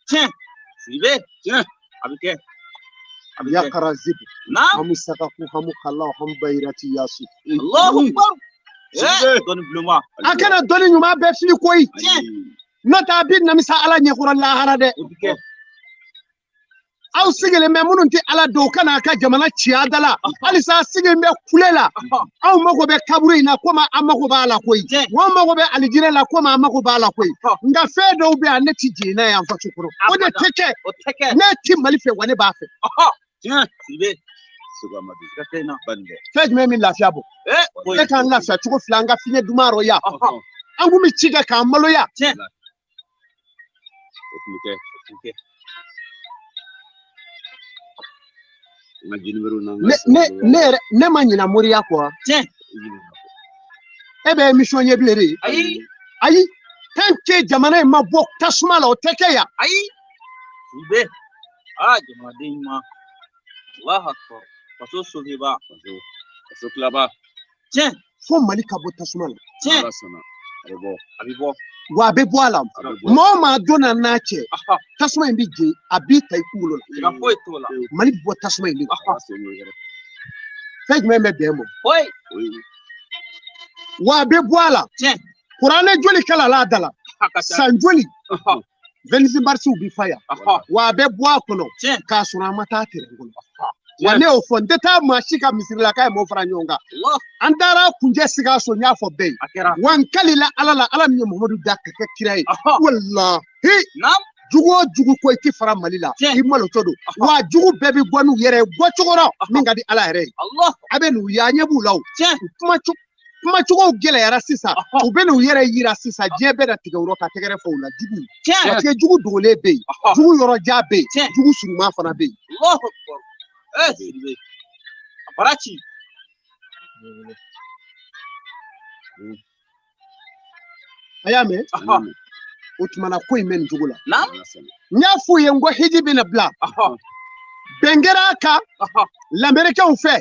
Yakara zibu hamu sakaku hamu kalaw hamu bayirati yasu. Allahu akbar. A kana dɔnni ɲuman bɛɛ fili koyi n'o tɛ a bɛ namisa Ala ɲɛkɔrɔ lahara dɛ. Aw sigilen bɛ minnu tɛ Ala dɔn u kana a ka jamana ci a da la halisa a sigilen bɛ kule la aw mago bɛ kaburu in na komi an mago b'a la koyi anw mago bɛ alijinɛ la komi an mago b'a la koyi nka fɛn dɔw bɛ yan ne ti jɛn n'a ye an faso kɔnɔ o de tɛ kɛ ne ti Mali fɛ wa ne b'a fɛ. Fɛn jumɛn min lafiya bɔ e k'an lafiya cogo fila an ka fiɲɛ duman rɔ yan an kun bɛ ci kɛ k'an maloya. Ne yɛrɛ ne ma ɲina moriya kɔ. E bɛ émission ɲɛ bilen de. Ayi tant que jamana in ma bɔ tasuma la o tɛ kɛ yan. Ayi. Jamanaden ɲuman. Allahu akbar. Faso sogeba. Faso tilaba. Tiɲɛ. Fo Mali ka bɔ tasuma la. Tiɲɛ. A bɛ bɔ. Wa a bɛ bɔ a la. Maa o maa donna n'a cɛ. Tasuma in bɛ jeni a b'i ta i kunkolo la. Siga foyi t'o la. Mali bɛ bɔ tasuma in de la. Fɛn jumɛn bɛ bɛn mɔ? Foyi. Wa a bɛ bɔ a la. Tiɲɛ. Kuranɛ joli kalala a da la. San joli. 26 marisiw bi fa yan. Wa a bɛ bɔ a kɔnɔ. K'a sɔrɔ an ma taa terɛn kɔnɔ. Wa ne y'o fɔ n tɛ taa maa si ka misiri la k'a ye mɔgɔ fara ɲɔgɔn kan. An taara kunjɛ Sikaso n y'a fɔ bɛɛ ye. Wa n kalila Ala la Ala min ye Muhamadu da ka kɛ kira ye. Walahi. Jugu o jugu ko i ti fara Mali la i malotɔ don. Wa jugu bɛɛ bɛ bɔ n'u yɛrɛ ye bɔcogo rɔ min ka di Ala yɛrɛ ye. A bɛ n'u ye a ɲɛ b'u la o. Kumacogow gɛlɛyara sisan u bɛ n'u yɛrɛ yira sisan diɲɛ bɛɛ na tigɛ u rɔ ka tɛgɛrɛ fɔ u la jugu. Parce que jugu dogolen bɛ yen jugu yɔrɔ jan bɛ yen jugu surunman fana bɛ yen. A y'a mɛn o tuma na ko in bɛ nin cogo la. N y'a f'u ye n ko hiji bɛna bila. Bɛn kɛra a kan lamɛrikɛnw fɛ,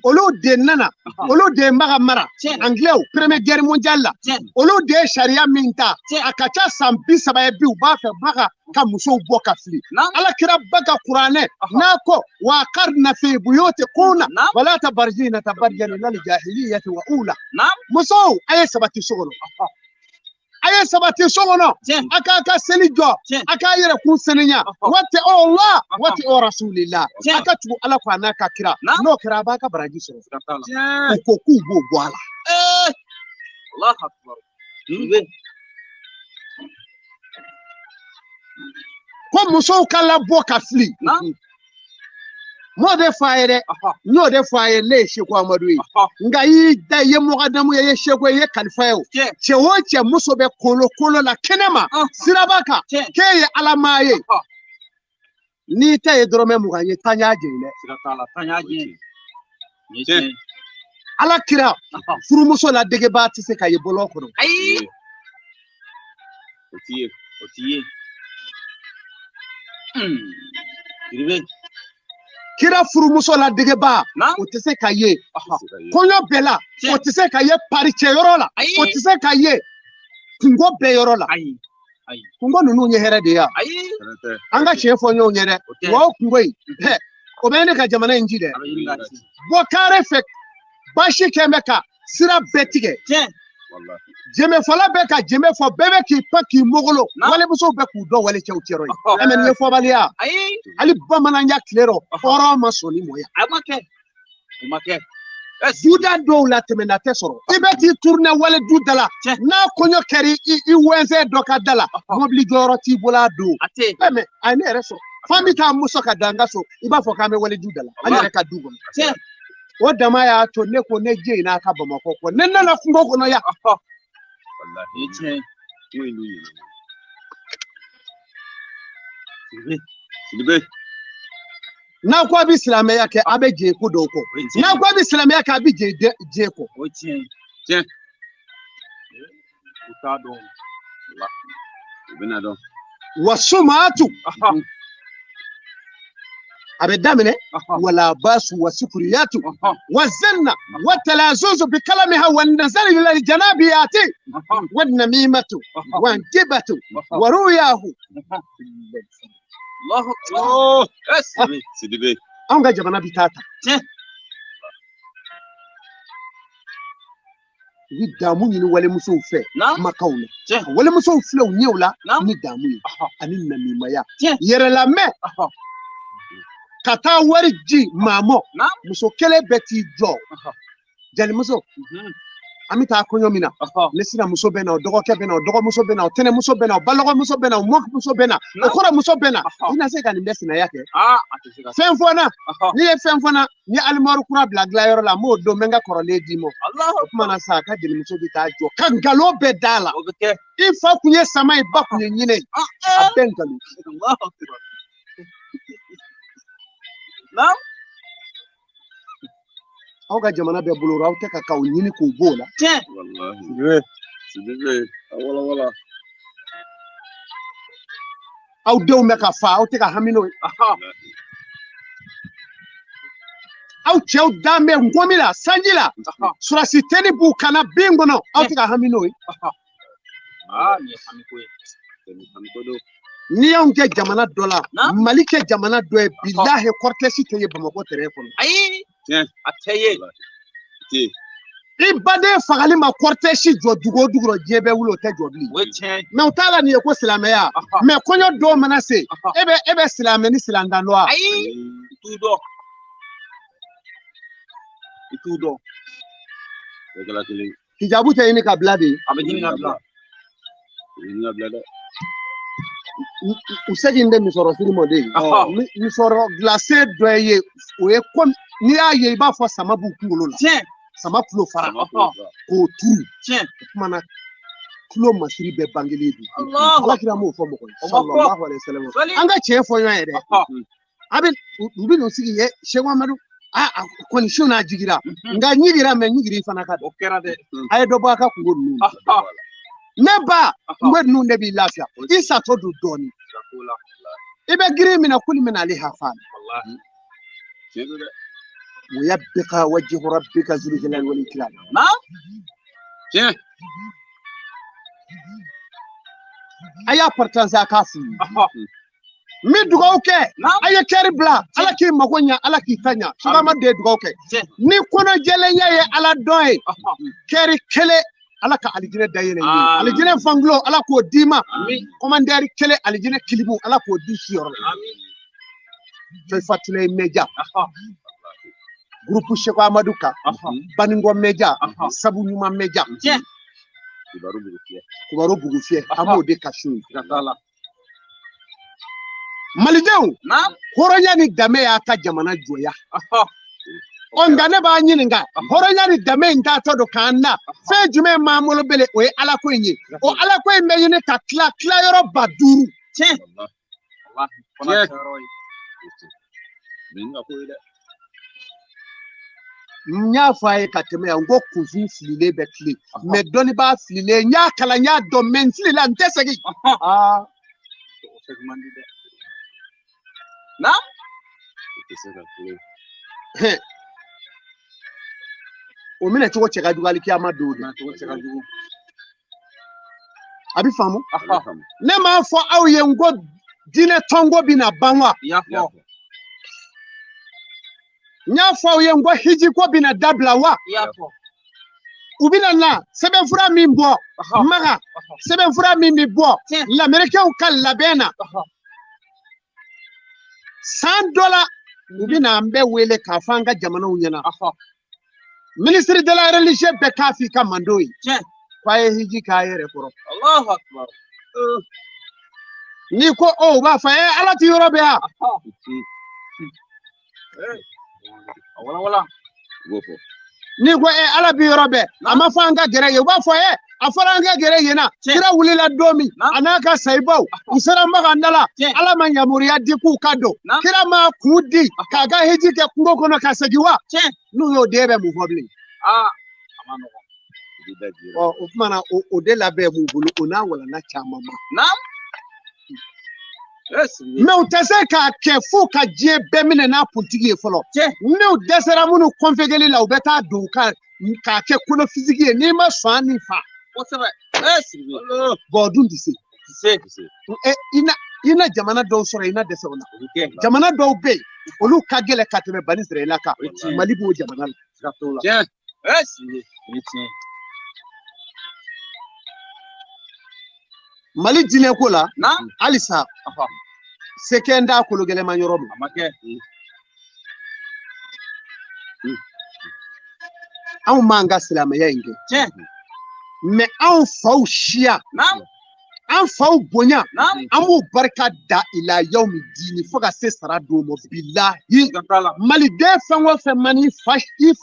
olu de nana, olu de ye Maka mara, anglais première guerre mondiale la, olu de ye sariya min ta, a ka ca san 30 ye bi, u b'a fɛ Maka ka musow bɔ ka fili. Ala kira ba ka kuranɛ n'a ko wa qarna fi buyutikunna wala tabarjina tabarjana lil jahiliyyati wa ula. Musow a ye sabati so kɔnɔ, a ye sabati so kɔnɔ, a k'a ka seli jɔ, a k'a yɛrɛ kun saniya, wati o la wati o rasulillah, a ka tugu Ala kɔ a n'a ka kira, n'o kɛra a b'a ka baraji sɔrɔ. U ko k'u b'o bɔ a la. Allahu akbar. Ko musow ka labɔ ka fili. M'o de fɔ a ye dɛ, n y'o de fɔ a ye, ne ye Seku Amadu ye. Nka i y'i da i ye mɔgɔdamu ye, i ye Seku ye, i ye kalifa ye o. Cɛ o cɛ muso bɛ kolo kolo la kɛnɛma siraba kan, k'e ye alamaa ye. N'i ta ye dɔrɔmɛ 20 ye, taa ɲ'a jeni dɛ. Ala kira furumuso ladegebaa tɛ se ka ye bɔlɔn kɔnɔ. Ayi. O t'i ye. O t'i ye. Kira furumuso ladegebaa o tɛ se ka ye kɔɲɔ bɛɛ la, o tɛ se ka ye pari cɛyɔrɔ la, o tɛ se ka ye kungo bɛɛ yɔrɔ la. Kungo ninnu ye hɛrɛ de ye. An ka tiɲɛ fɔ ɲɔgɔn ye dɛ, wa o kungo in o bɛ ne ka jamana in ci dɛ. Bɔ kare fɛ baasi kɛn bɛ ka sira bɛɛ tigɛ. Jɛmɛfɔla bɛ ka jɛmɛ fɔ, bɛɛ bɛ k'i pan k'i mogolo, walimusow bɛ k'u dɔn wali cɛw cɛrɔ ye. Ɛ mɛ nin ye fɔbaliya. Hali bamananya tile rɔ, hɔrɔn ma sɔn ni mɔ ye. A ma kɛ. O ma kɛ. Duda dɔw la tɛmɛna tɛ sɔrɔ. I bɛ t'i tourner wale du da la, n'a kɔɲɔ kɛra i wɛnsɛn dɔ ka da la, mobili jɔyɔrɔ t'i bolo a don. Ɛ mɛ a ye ne yɛrɛ sɔrɔ. F'an bɛ taa muso ka dan ka so, i b'a fɔ k'an bɛ wale du da la, an yɛrɛ ka du kɔnɔ. O dama y'a to ne ko ne jɛ n'a ka Bamakɔ kɔ, ne nana kungo kɔnɔ yan. N'a ko a bɛ silamɛya kɛ, a bɛ jɛ ko dɔw kɔ. N'a ko a bɛ silamɛya kɛ, a bɛ jɛ kɔ. Wa sumaatu a bɛ daminɛ wala basu wa sukuriyatu wa zanna wa talazuzu bi kalamiha wa nazari ila janabiyati wa namimatu wa jibatu wa ruyahu. Sidibe. Anw ka jamana bi taa ta. U bɛ damu ɲini walimusow fɛ makaw la. Walimusow filɛ u ɲɛw la ni damu ye ani namimaya. Yɛrɛlamɛn ka taa wari di maa ma, muso kelen bɛ t'i jɔ. Jalimuso, an bɛ taa kɔɲɔ min na, ne sinamuso bɛ na, o dɔgɔkɛ bɛ na, o dɔgɔmuso bɛ na, o tɛnɛmuso bɛ na, o balɔgɔmuso bɛ na, o mɔmuso bɛ na, o kɔrɔmuso bɛ na. I na se ka nin bɛɛ sinaya kɛ. Fɛn fɔ n na, n'i ye fɛn fɔ n na, n ye alimɔri kura bila dilanyɔrɔ la, n b'o don, n bɛ n ka kɔrɔlen d'i ma. O tuma na sa, a ka jelimuso bɛ taa jɔ ka nkalon bɛɛ d'a la. I fa kun ye sama ye, ba kun ye ɲinɛ ye. A bɛɛ nkalon. Aw ka jamana bɛɛ bolo, aw tɛ ka k'aw ɲini k'o b'o la. Aw denw bɛ ka fa, aw tɛ ka hami n'o ye. Aw cɛw dan bɛ ngɔmi la, sanji la, surasi tɛni b'u kana bin kɔnɔ, aw tɛ ka hami n'o ye. N'i y'anw kɛ jamana dɔ la, Mali kɛ jamana dɔ ye, bilahi cortège tɛ ye Bamakɔ terrain kɔnɔ. Ayi, a tɛ ye. I baden fagali ma cortège jɔ dugu o dugu rɔ, diɲɛ bɛɛ wuli, o tɛ jɔ bilen. Mɛ u t'a la nin ye ko silamɛya. Mɛ kɔɲɔ dɔw mana se, e bɛ silamɛ ni silantan dɔn wa? Ayi, i t'u dɔn. I t'u dɔn. Hijabu tɛ ɲini ka bila de. A bɛ ɲini ka bila. Dɛ. U segin tɛ musɔrɔ siri mɔ de ye. Musɔrɔ glacé dɔ ye, o ye komi n'i y'a ye i b'a fɔ sama b'u kunkolo la. Sama tulo fara k'o turu. O tuma na tulo masiri bɛɛ bangelen don. Ala kira m'o fɔ mɔgɔ ye. Sallallahu alaihi wasallam. An ka tiɲɛ fɔ ɲɔgɔn ye dɛ. A bɛ u bɛ n'u sigi ye Seku Amadu. A kɔni su n'a jigira. Nka ɲigira mɛ ɲigiri fana ka dɔn. O kɛra dɛ. A ye dɔ bɔ a ka kungo ninnu. Ne ba kungo ninnu de b'i lafiya. I satɔ don dɔɔnin. I bɛ girin minɛ kuli minɛ ale hafa. Tiɲɛ don dɛ. Wa yabqa wajhu rabbika zul jalali wal ikram. Naam. Tiɲɛ. A y'a partager a k'a f'u ye. N bɛ dugawu kɛ, a ye kɛri bila, Ala k'i mago ɲa, Ala k'i ta ɲa. Sukama de ye dugawu kɛ. Ni kɔnɔjɛlenya ye Ala dɔn ye, kɛri kelen Ala ka alijinɛ dayɛlɛ i ye. Alijinɛ fangulo Ala k'o d'i ma. Kɔmandɛri kelen alijinɛ kilimu Ala k'o di siyɔrɔ la. Fɛn Fatulaye Media, groupe Seko Amadu kan, Baningo Media, Sabu Ɲuman Media, Kibaru bugu fiyɛ. Kibaru bugu fiyɛ, an b'o de ka su ye. Malidenw, hɔrɔnya ni danbe y'a ka jamana jɔya. Ɔ nka ne b'a ɲininka, hɔrɔnya ni danbe in taatɔ don k'an na fɛn jumɛn m'an bolo bele, o ye alako in ye. O alako in bɛ ɲini ka tila tilayɔrɔ 5000. Tiɲɛ. Tiɲɛ. N y'a fɔ a ye ka tɛmɛ yan, n ko kunfin fililen bɛ tilen, mɛ dɔnnibaa fililen, n y'a kalan, n y'a dɔn, mɛ n filila, n tɛ segin. Aa. Naam. O minɛ cogo cɛ ka jugu alikiyama don de. A bɛ faamu? Ne m'a fɔ aw ye n ko diinɛ tɔnko bɛna ban wa? N y'a fɔ aw ye n ko hiji ko bɛna dabila wa? U bɛna na sɛbɛnfura min bɔ Maga, sɛbɛnfura min bɛ bɔ lamɛrikɛnw ka labɛn na san dɔ la, u bɛna an bɛɛ wele k'a fɔ an ka jamanaw ɲɛna. Ministre de la religion bɛɛ k'a f'i ka mando ye k'a ye hiji k'a yɛrɛ kɔrɔ. N'i ko o, u b'a fɔ Ala ti yɔrɔ bɛɛ yan. N'i ko Ala bi yɔrɔ bɛɛ, a ma fɔ an ka gɛrɛ yen, u b'a fɔ a fɔra an ka gɛrɛ yen na. Kira wulila don min, a n'a ka sayibaw, u sera Makan da la, Ala ma yamaruya di k'u ka don. Kira ma k'u di k'a ka hiji kɛ kungo kɔnɔ ka segin wa? N'u y'o den bɛ mun fɔ bilen? Ɔ o tuma na o de labɛn b'u bolo, o n'a walanda caman ma. Mɛ u tɛ se k'a kɛ f'u ka diɲɛ bɛɛ minɛ n'a kuntigi ye fɔlɔ. N'u dɛsɛra minnu kɔnfegeli la, u bɛ taa don u kan k'a kɛ kolo fisigi ye. N'i ma sɔn an ni fa. Bɔn o dun tɛ se. I na jamana dɔw sɔrɔ, i na dɛsɛ o la. Jamana dɔw bɛ yen, olu ka gɛlɛn ka tɛmɛ Bani Israɛla kan. Mali b'o jamana la. Mali diinɛ ko la, halisa se kɛ n t'a kolo gɛlɛnma yɔrɔ min. Anw m'an ka silamɛya in kɛ, mɛ anw faw siya, an faw bonya, an b'u barika da ila yawmi dini fo ka se sara don ma. Bilahi, maliden fɛn o fɛn man i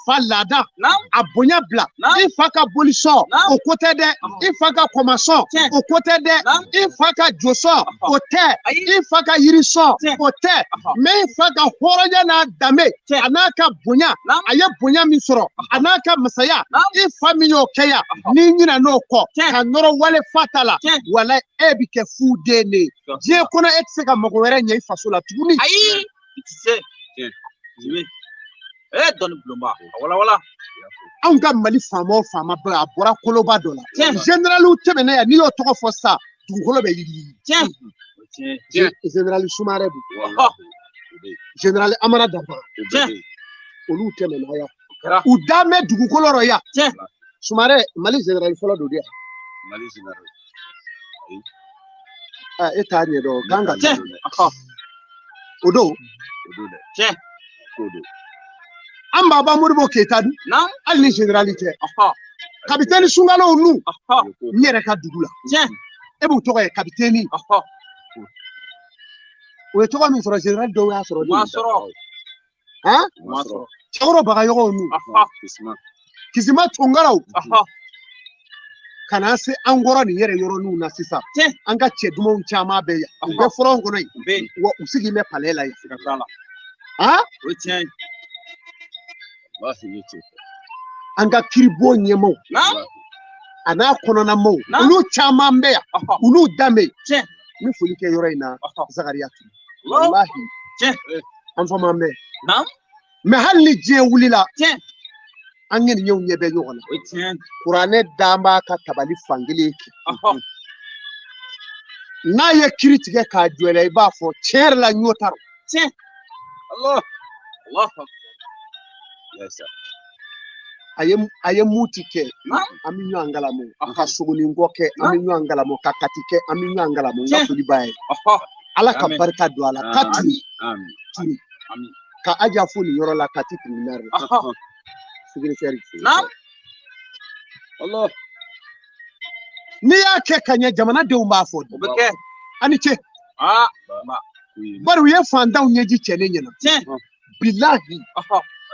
fa laada a bonya bila, i fa ka bolisɔn o ko tɛ dɛ, i fa ka kɔmasɔn o ko tɛ dɛ, i fa ka josɔn o tɛ, i fa ka yirisɔn o tɛ, mɛ i fa ka hɔrɔnya n'a danbe a n'a ka bonya, a ye bonya min sɔrɔ a n'a ka masaya, i fa min y'o kɛ yan, n'i ɲinɛ n'o kɔ ka nɔrɔ wale fa ta la, wala e bɛ kɛ fu den de ye. Diɲɛ kɔnɔ e tɛ se ka mago wɛrɛ ɲɛ i faso la tuguni. Ayi, i tɛ se. Dɔnni bulonba, a walawala. Anw ka Mali faama o faama bɛɛ, a bɔra koloba dɔ la. Généraliw tɛmɛna yan, n'i y'o tɔgɔ fɔ sisan, dugukolo bɛ yigiyigi. Général Sumare don, Général Amara Danfara, olu tɛmɛna yan. U dan bɛ dugukolo rɔ yan. Sumare, Mali général fɔlɔ don de yan. Mali général. E t'a ɲɛdɔn, kan ka taa. O don. An baba Modibo Keyita dun, hali ni général tɛ. Kapitɛni Sunkalow nu, n yɛrɛ ka dugu la. E b'u tɔgɔ ye kapitɛni. O ye tɔgɔ min sɔrɔ, général dɔw y'a sɔrɔ. Cɛkɔrɔ Bagayɔgɔw nu, Kisima Tunkaraw. Ka na se an kɔrɔ nin yɛrɛ yɔrɔninw na sisan, an ka cɛ dumanw caman bɛ yan, u bɛ fɔlɔ kɔnɔ yen, wa u sigilen bɛ palais la yen. An ka kiribon ɲɛmaaw a n'a kɔnɔnamaw, olu caman bɛ yan, olu danbe. N bɛ foli kɛ yɔrɔ in na, Zakariya Ture. Walahi, an fa m'an mɛn. Mais hali ni diɲɛ wulila, an ŋaniyew ɲɛ bɛ ɲɔgɔn na. Kuranɛ dan b'a ka tabali fankelen kɛ. N'a ye kiri tigɛ k'a jɔ i la, i b'a fɔ tiɲɛ yɛrɛ la n y'o ta. Allah Allah. A ye muti kɛ, an bɛ ɲɔgɔn kalamo. Ka sogoninkɔ kɛ, an bɛ ɲɔgɔn kalamo. Ka kati kɛ, an bɛ ɲɔgɔn kalamo. N ka foli b'a ye. Ala ka barika don a la. Ka turu ka aja fo nin yɔrɔ la, Kati tribunal la. Secrétaire. Allah. N'i y'a kɛ ka ɲɛ, jamanadenw b'a fɔ. O bɛ kɛ. A ni ce. Bari u ye fantanw ɲɛji cɛ ne ɲɛna. Bilahi.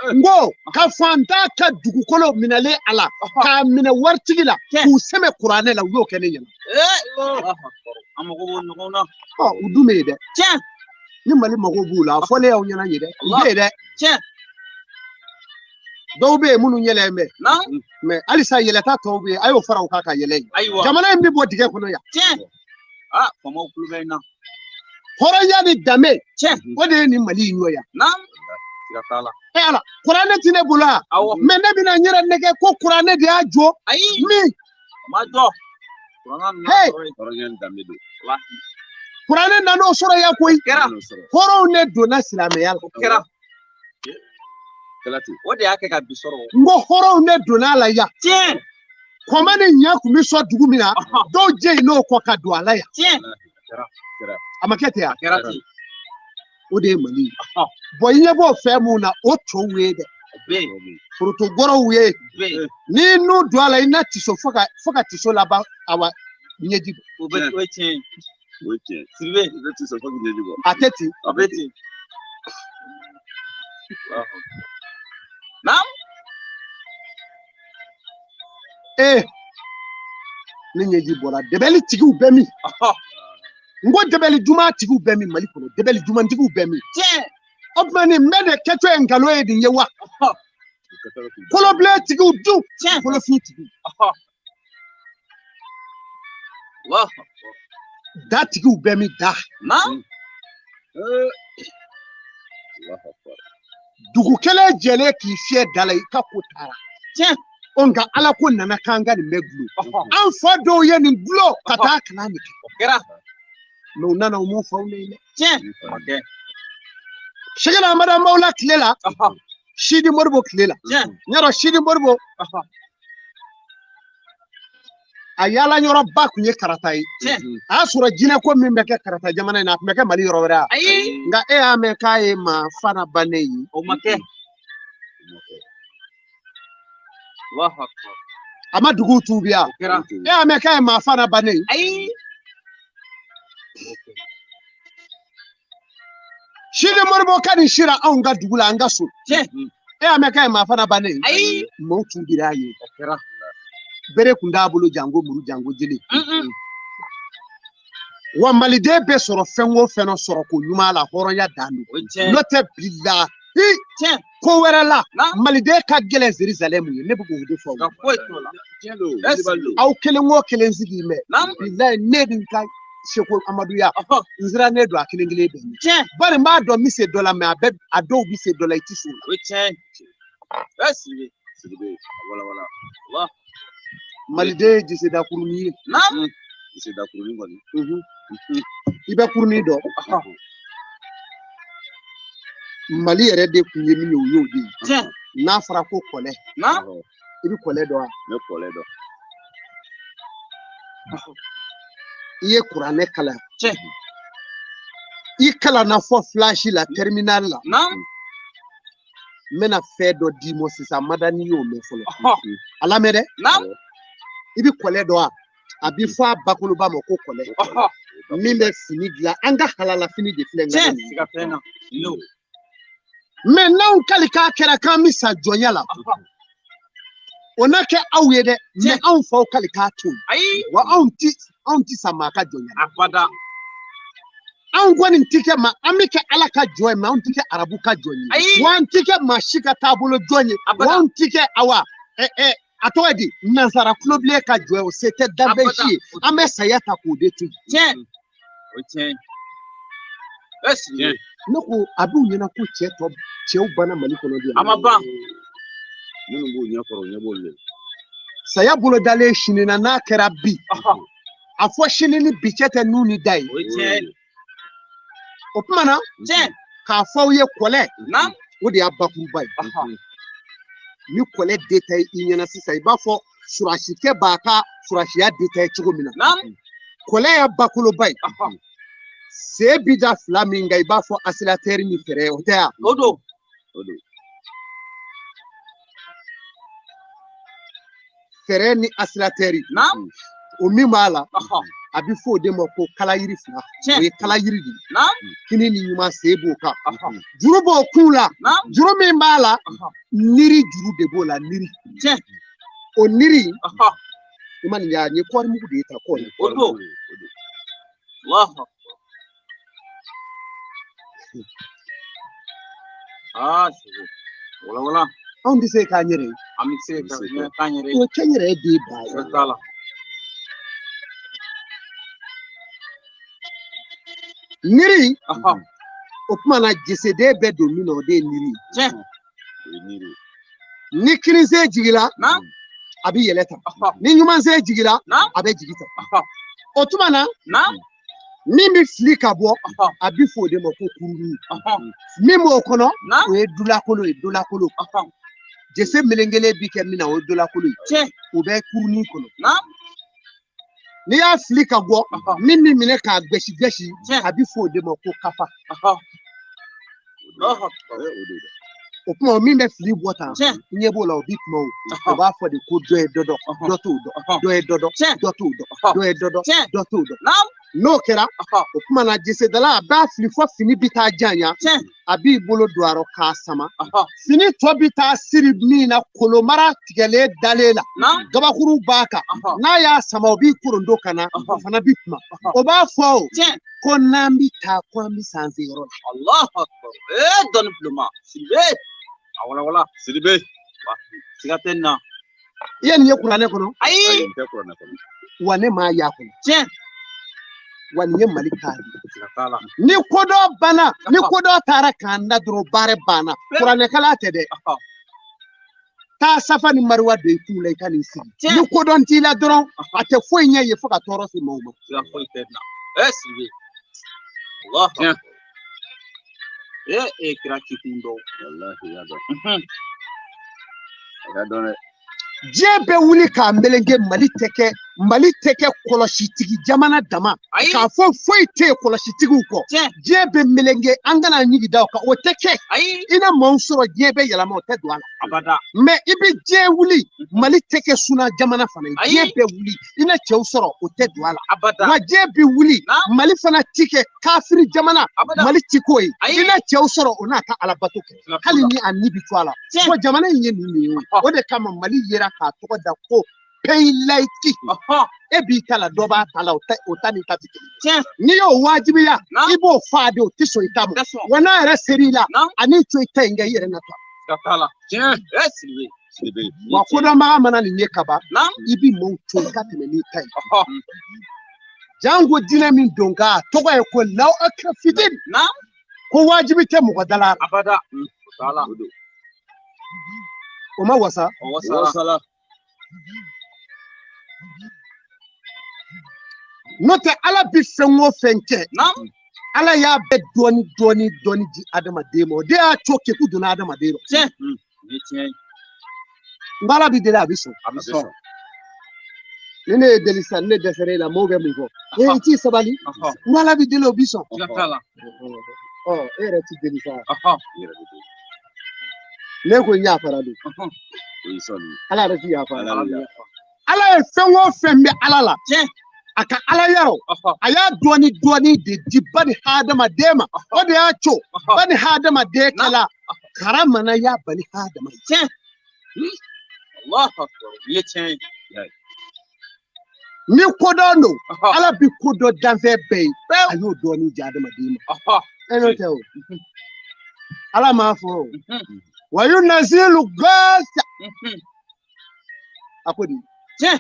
N ko ka fantan ka dugukolo minɛlen a la, k'a minɛ waritigi la, k'u sɛmɛ kuranɛ la, u y'o kɛ ne ɲɛna. An mago b'o ɲɔgɔn na. U dun bɛ yen dɛ. Ni Mali mago b'u la, a fɔlen y'aw ɲɛna yen dɛ. U bɛ yen dɛ. Dɔw bɛ yen minnu yɛlɛn bɛ. Mais halisa yɛlɛta tɔw bɛ yen, a y'o fara u kan ka yɛlɛ yen. Jamana in bɛ bɔ dingɛ kɔnɔ yan. Faamaw tulo bɛ in na. Hɔrɔnya ni danbe, o de ye nin Mali in ɲɔ yan. Ala, kuranɛ ti ne bolo yan. Mais ne bɛna n yɛrɛ nɛgɛ ko kuranɛ de y'a jɔ. Min. Kuranɛ nan'o sɔrɔ yan koyi. Hɔrɔnw de donna silamɛya la. O de y'a kɛ ka bi sɔrɔ. N ko hɔrɔnw de donna a la yan. Kɔmɔ ni ɲɛ kun bɛ sɔn dugu min na, dɔw jɛ yen n'o kɔ ka don a la yan. A ma kɛ ten wa? O de ye Mali ye. Bɔn i ɲɛ b'o fɛn mun na, o tɔw ye dɛ. Forotogɔrɔw ye. N'i n'u don a la, i na tiso fo ka tiso laban awa ɲɛji bɔ. O ye tiɲɛ ye. O ye tiɲɛ ye. Sidibe. I bɛ tiso fo k'i ɲɛji bɔ. A tɛ ten. A bɛ ten. Naam. Ne ɲɛji bɔra. Dɛbɛli tigiw bɛ min? N ko dɛbɛli duman tigiw bɛ min Mali kɔnɔ? Dɛbɛli duman tigiw bɛ min? O tuma nin bɛɛ de kɛtɔ ye nkalon ye nin ye wa? Kolobilen tigiw dun, kolofin tigiw. Da tigiw bɛ min da? Dugu kelen jɛlen k'i fiyɛ da la, i ka ko taara. O nka Ala ko nana k'an ka nin bɛɛ gulon. An fa dɔw ye nin gulon ka taa kalan nin kɛ. Mais u nana u m'o fɔ aw ɲɛna dɛ. Sɛgɛnna Amadu Anbawula tile la, Sidi Moribo tile la. N y'a dɔn Sidi Moribo, a yaala yɔrɔba tun ye Karata ye. A y'a sɔrɔ jinɛko min bɛ kɛ Karata jamana in na, a tun bɛ kɛ Mali yɔrɔ wɛrɛ wa? Nka e y'a mɛn k'a ye maa fana bannen ye. O ma kɛ. A ma duguw tuubi yan. E y'a mɛn k'a ye maa fana bannen ye. Sidi Moribo ka nin sira anw ka dugu la, an ka so. E y'a mɛn k'a ye maa fana bannen ye. Maaw tuubira a ye. Bere kun t'a bolo jango muru jango jeli. Wa maliden bɛ sɔrɔ fɛn o fɛn sɔrɔ ko ɲuman la, hɔrɔnya dan don. N'o tɛ bilahi ko wɛrɛ la, maliden ka gɛlɛn Jerusalem ye. Ne bɛ k'o de fɔ aw ye. Aw kelen o kelen sigi mɛ. Bilahi ne ni ka Seko Amaduya, n sirannen don a kelen kelen bɛɛ ɲɛ. Bari n b'a dɔn n bɛ se dɔ la, mɛ a dɔw bɛ se dɔ la, i tɛ se o la. Maliden ye jiseda kurunin ye. Jiseda kurunin kɔni. I bɛ kurunin dɔn. Mali yɛrɛ de kun ye min ye, o y'o de ye. N'a fɔra ko kɔlɛ, i bɛ kɔlɛ dɔn wa? Ne kɔlɛ dɔn. I ye kuranɛ kalan. I kalanna fɔ filasi la, terminal la. N bɛna fɛn dɔ d'i ma sisan, mada n'i y'o mɛn fɔlɔ. A lamɛn dɛ. I bɛ kɔlɛ dɔn wa? A bɛ fɔ a bakuruba ma ko kɔlɛ. Min bɛ fini dilan, an ka halala fini de filɛ nin ye. Mais n'anw kali k'a kɛra k'an bɛ sa jɔnya la, o na kɛ aw ye dɛ. Mais anw faw kali k'a to yen. Wa anw ti sa maa ka jɔnya la. Anw kɔni ti kɛ maa, an bɛ kɛ Ala ka jɔn ye, mais anw ti kɛ arabu ka jɔn ye. Wa an ti kɛ maa si ka taabolo jɔn ye. Wa anw ti kɛ awa a tɔgɔ ye di, nansara tulobilen ka jɔn ye, o se tɛ danfɛn si ye. An bɛ saya ta k'o de to yen. Ne ko a b'u ɲɛna ko cɛ tɔ cɛw banna Mali kɔnɔ de. A ma ban. Minnu b'u ɲɛ kɔrɔ, u ɲɛ b'olu de la. Saya bolo dalen sini na n'a kɛra bi. A fɔ sini ni bi cɛ tɛ nun ni da ye. O ye tiɲɛ ye. O tuma na. Tiɲɛ. K'a fɔ aw ye kɔlɛ. Naam. O de y'a bakuruba ye. Ni kɔlɛ détaillé i ɲɛna sisan, i b'a fɔ surasikɛ b'a ka surasiya détaillé cogo min na. Naam. Kɔlɛ y'a bakoloba ye. Sen bi da fila min kan, i b'a fɔ accélérateur ni frein, o tɛ yan. O don. O don. Frein ni accélérateur. Naam. O min b'a la, a bɛ fɔ o de ma ko kalayiri fila. O ye kalayiri de ye. Naam. Kini ni ɲuman sen b'o kan. Juru b'o kun la. Naam. Juru min b'a la, niri juru de b'o la, niri. Tiɲɛ. O niri, i ma nin ye, nin ye kɔɔri mugu de ye tan, kɔɔri. O don. Allahu akbar. Ah, segu. Wala wala. Anw tɛ se k'an yɛrɛ ye. An bɛ se k'an yɛrɛ ye. O kɛnyɛrɛ ye den ba ye. Siga t'a la. Niri. O tuma na jeseden bɛ don min na, o de ye niri ye. Tiɲɛ. Ni kininsen jiginna, a bɛ yɛlɛ tan. Ni ɲumansen jiginna, a bɛ jigin tan. O tuma na, min bɛ fili ka bɔ, a bɛ fɔ o de ma ko kuruni. Min b'o kɔnɔ, o ye dulakolo ye, dulakolo. Jese melekelen bi kɛ min na, o ye dulakolo ye. O bɛ kurunin kɔnɔ. N'i y'a fili ka bɔ, min bɛ minɛ k'a gosi gosi, a bɛ fɔ o de ma ko kafa. O tuma min bɛ fili bɔ tan, i ɲɛ b'o la, o b'i kuma o. O b'a fɔ de ko dɔ ye dɔ dɔn, dɔ t'o dɔn, dɔ ye dɔ dɔn, dɔ t'o dɔn, dɔ ye dɔ dɔn, dɔ t'o dɔn. N'o kɛra, o tuma na jesedala a b'a fili fo fini bɛ taa janya, a b'i bolo don a rɔ k'a sama. Fini tɔ bɛ taa siri min na, kolomara tigɛlen dalen la, gabakuru b'a kan. N'a y'a sama, o b'i korondo ka na, o fana b'i kuma. O b'a fɔ o ko n'an bɛ taa ko an bɛ s'an se yɔrɔ la. Allahu akbar. Ee dɔnni buloma. Sidibe. A wala wala. Sidibe. Siga tɛ nin na. I ye nin ye kuranɛ kɔnɔ? Ayi. Nin tɛ kuranɛ kɔnɔ. Wa ne m'a y'a kɔnɔ. Tiɲɛ. Wa nin ye Mali ka de. Siga t'a la. Ni kodɔn banna, ni kodɔn taara k'an da dɔrɔn, baara banna. Kuranɛkalan tɛ dɛ. Taa Safa ni Mariwa don i kun la, i ka n'i sigi. Ni kodɔn t'i la dɔrɔn, a tɛ foyi ɲɛ ye fo ka tɔɔrɔ se maaw ma. Siga foyi tɛ nin na. Ee Sidibe. Allahu akbar. Ee kira ci kun dɔn. Walahi y'a dɔn. A y'a dɔn dɛ. Diɲɛ bɛ wuli k'a melenge, Mali tɛ kɛ, Mali tɛ kɛ kɔlɔsitigi jamana dama. K'a fɔ foyi tɛ yen kɔlɔsitigiw kɔ. Diɲɛ bɛ melenge, an kana ɲigi da o kan, o tɛ kɛ. I na maaw sɔrɔ, diɲɛ bɛ yɛlɛma, o tɛ don a la. Abada. Mɛ i bɛ diɲɛ wuli, Mali tɛ kɛ suna jamana fana ye. Diɲɛ bɛ wuli, i na cɛw sɔrɔ, o tɛ don a la. Abada. Wa diɲɛ bɛ wuli, Mali fana ti kɛ kafiri jamana. Mali ti k'o ye. I na cɛw sɔrɔ, o n'a ka alabato kɛ. Hali ni a ni bi to a la. Fo jamana in ye nin de ye. O de kama Mali yera k'a tɔgɔ da ko pays laïque. E b'i ta la, dɔ b'a ta la, o ta n'i ta tɛ kelen ye. N'i y'o wajibiya, i b'o fa de, o tɛ sɔn i ta ma. Wa n'a yɛrɛ ser'i la, a n'i to i ta in kɛ, i yɛrɛ na ta. Tiɲɛ. Sidibe. Wa kodɔnbaga mana nin ye kaban, i bi maaw to i ka tɛmɛ n'i ta ye. Jango diinɛ min don ka tɔgɔ ye ko law akra fidin. Ko wajibi tɛ mɔgɔ da la. Abada. O ma wasa. O wasala. N'o tɛ Ala bi fɛn o fɛn kɛ, Ala y'a bɛɛ dɔɔni dɔɔni dɔɔni di adamaden ma. O de y'a to keku donna adamaden rɔ. Tiɲɛ. Ni tiɲɛ. N ko Ala bi deli, a bi sɔn. A bi sɔn. Ni ne ye deli sisan, ni ne dɛsɛra e la, maaw bɛ mun fɔ? Ee, i t'i sabali. N ko Ala bi deli, o bi sɔn. Siga t'a la. Ɔ, e yɛrɛ ti deli sa. Ne ko n yafara don. Ala yɛrɛ ti yafa. Ala ye fɛn o fɛn bɛ Ala la. Tiɲɛ. A ka Ala yarɔ, a y'a dɔɔni dɔɔni de di bani hadamaden ma. O de y'a to bani hadamaden kɛla karamana y'a bani hadama ye. Tiɲɛ. Allahu akbar. Nin ye tiɲɛ ye. Ni kodɔn don, Ala bi kodɔn danfɛn bɛɛ ye. A y'o dɔɔni di adamaden ma. E n'o tɛ o. Ala m'a fɔ o. Wa yunazilu gaasa. A ko di. Tiɲɛ.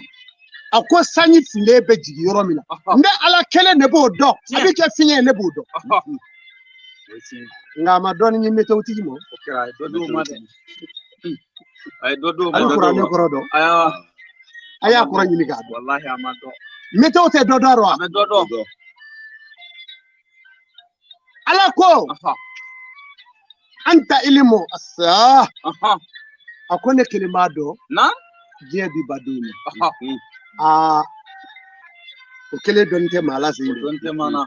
A ko sanji filen bɛ jigin yɔrɔ min na, ne Ala kelen de b'o dɔn. A bɛ kɛ fiɲɛ ye, ne b'o dɔn. Nka a ma dɔɔnin ɲini météo-tigi ma. O kɛra, a ye dɔ d'o ma dɛ. A ye dɔ d'o ma. A ye kuranɛ kɔrɔ dɔn. Ayiwa. A y'a kɔrɔ ɲini k'a dɔn. Walahi a ma dɔn. Météo tɛ dɔ dɔn wa? A bɛ dɔ dɔn. Ala ko. Anta ilimu asa. A ko ne kelen b'a dɔn. Na? Diɲɛ bi ban don min. Aa o kelen dɔnni tɛ maa la sen. O dɔnni tɛ maa na.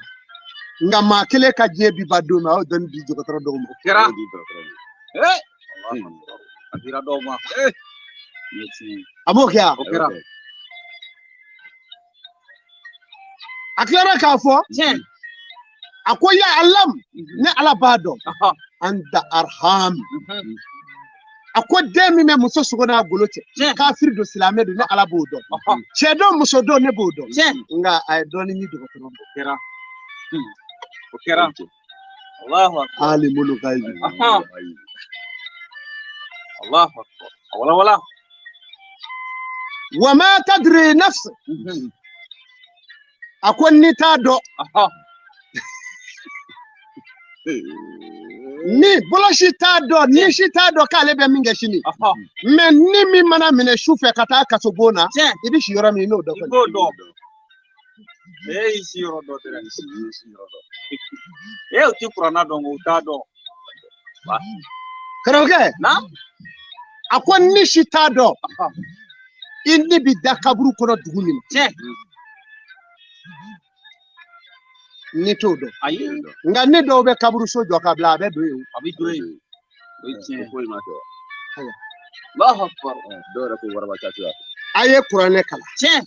Nka maa kelen ka diɲɛ bi ban don min, a y'o dɔnni di dɔgɔtɔrɔ dɔw ma. O kɛra. A dira dɔw ma. A m'o kɛ wa? O kɛra. A tilara k'a fɔ. Tiɲɛ. A ko ya alam, ne Ala b'a dɔn. Anta arham. A ko den min bɛ muso sogo n'a golo cɛ, kafiri don silamɛ don, ne Ala b'o dɔn. Cɛ don muso don, ne b'o dɔn. Nka a ye dɔɔnin ɲini dɔgɔtɔrɔ ma. O kɛra. O kɛra. Allahu akbar. Alimul ghaibi. Allahu akbar. Wala wala. Wa ma tadri nafs. A ko ni t'a dɔn. Ni bolo si t'a dɔn, ni si t'a dɔn k'ale bɛ min kɛ sini. Mɛ ni min mana minɛ su fɛ ka taa kasobon na, i bɛ si yɔrɔ min i n'o dɔn. I b'o dɔn. E y'i si yɔrɔ dɔn dɛ. E u ti kuranna dɔn, u t'a dɔn. Karamɔgɔkɛ. A ko ni si t'a dɔn, i ni bi da kaburu kɔnɔ dugu min na. Ni t'o dɔn. Ayi. Nka ne dɔw bɛ kaburuso jɔ ka bila, a bɛ don yen. A bɛ don yen. O ye tiɲɛ. O foyi ma kɛ. Allahu akbar. Dɔw yɛrɛ ko waraba cacoya. A ye kuranɛ kalan. Tiɲɛ.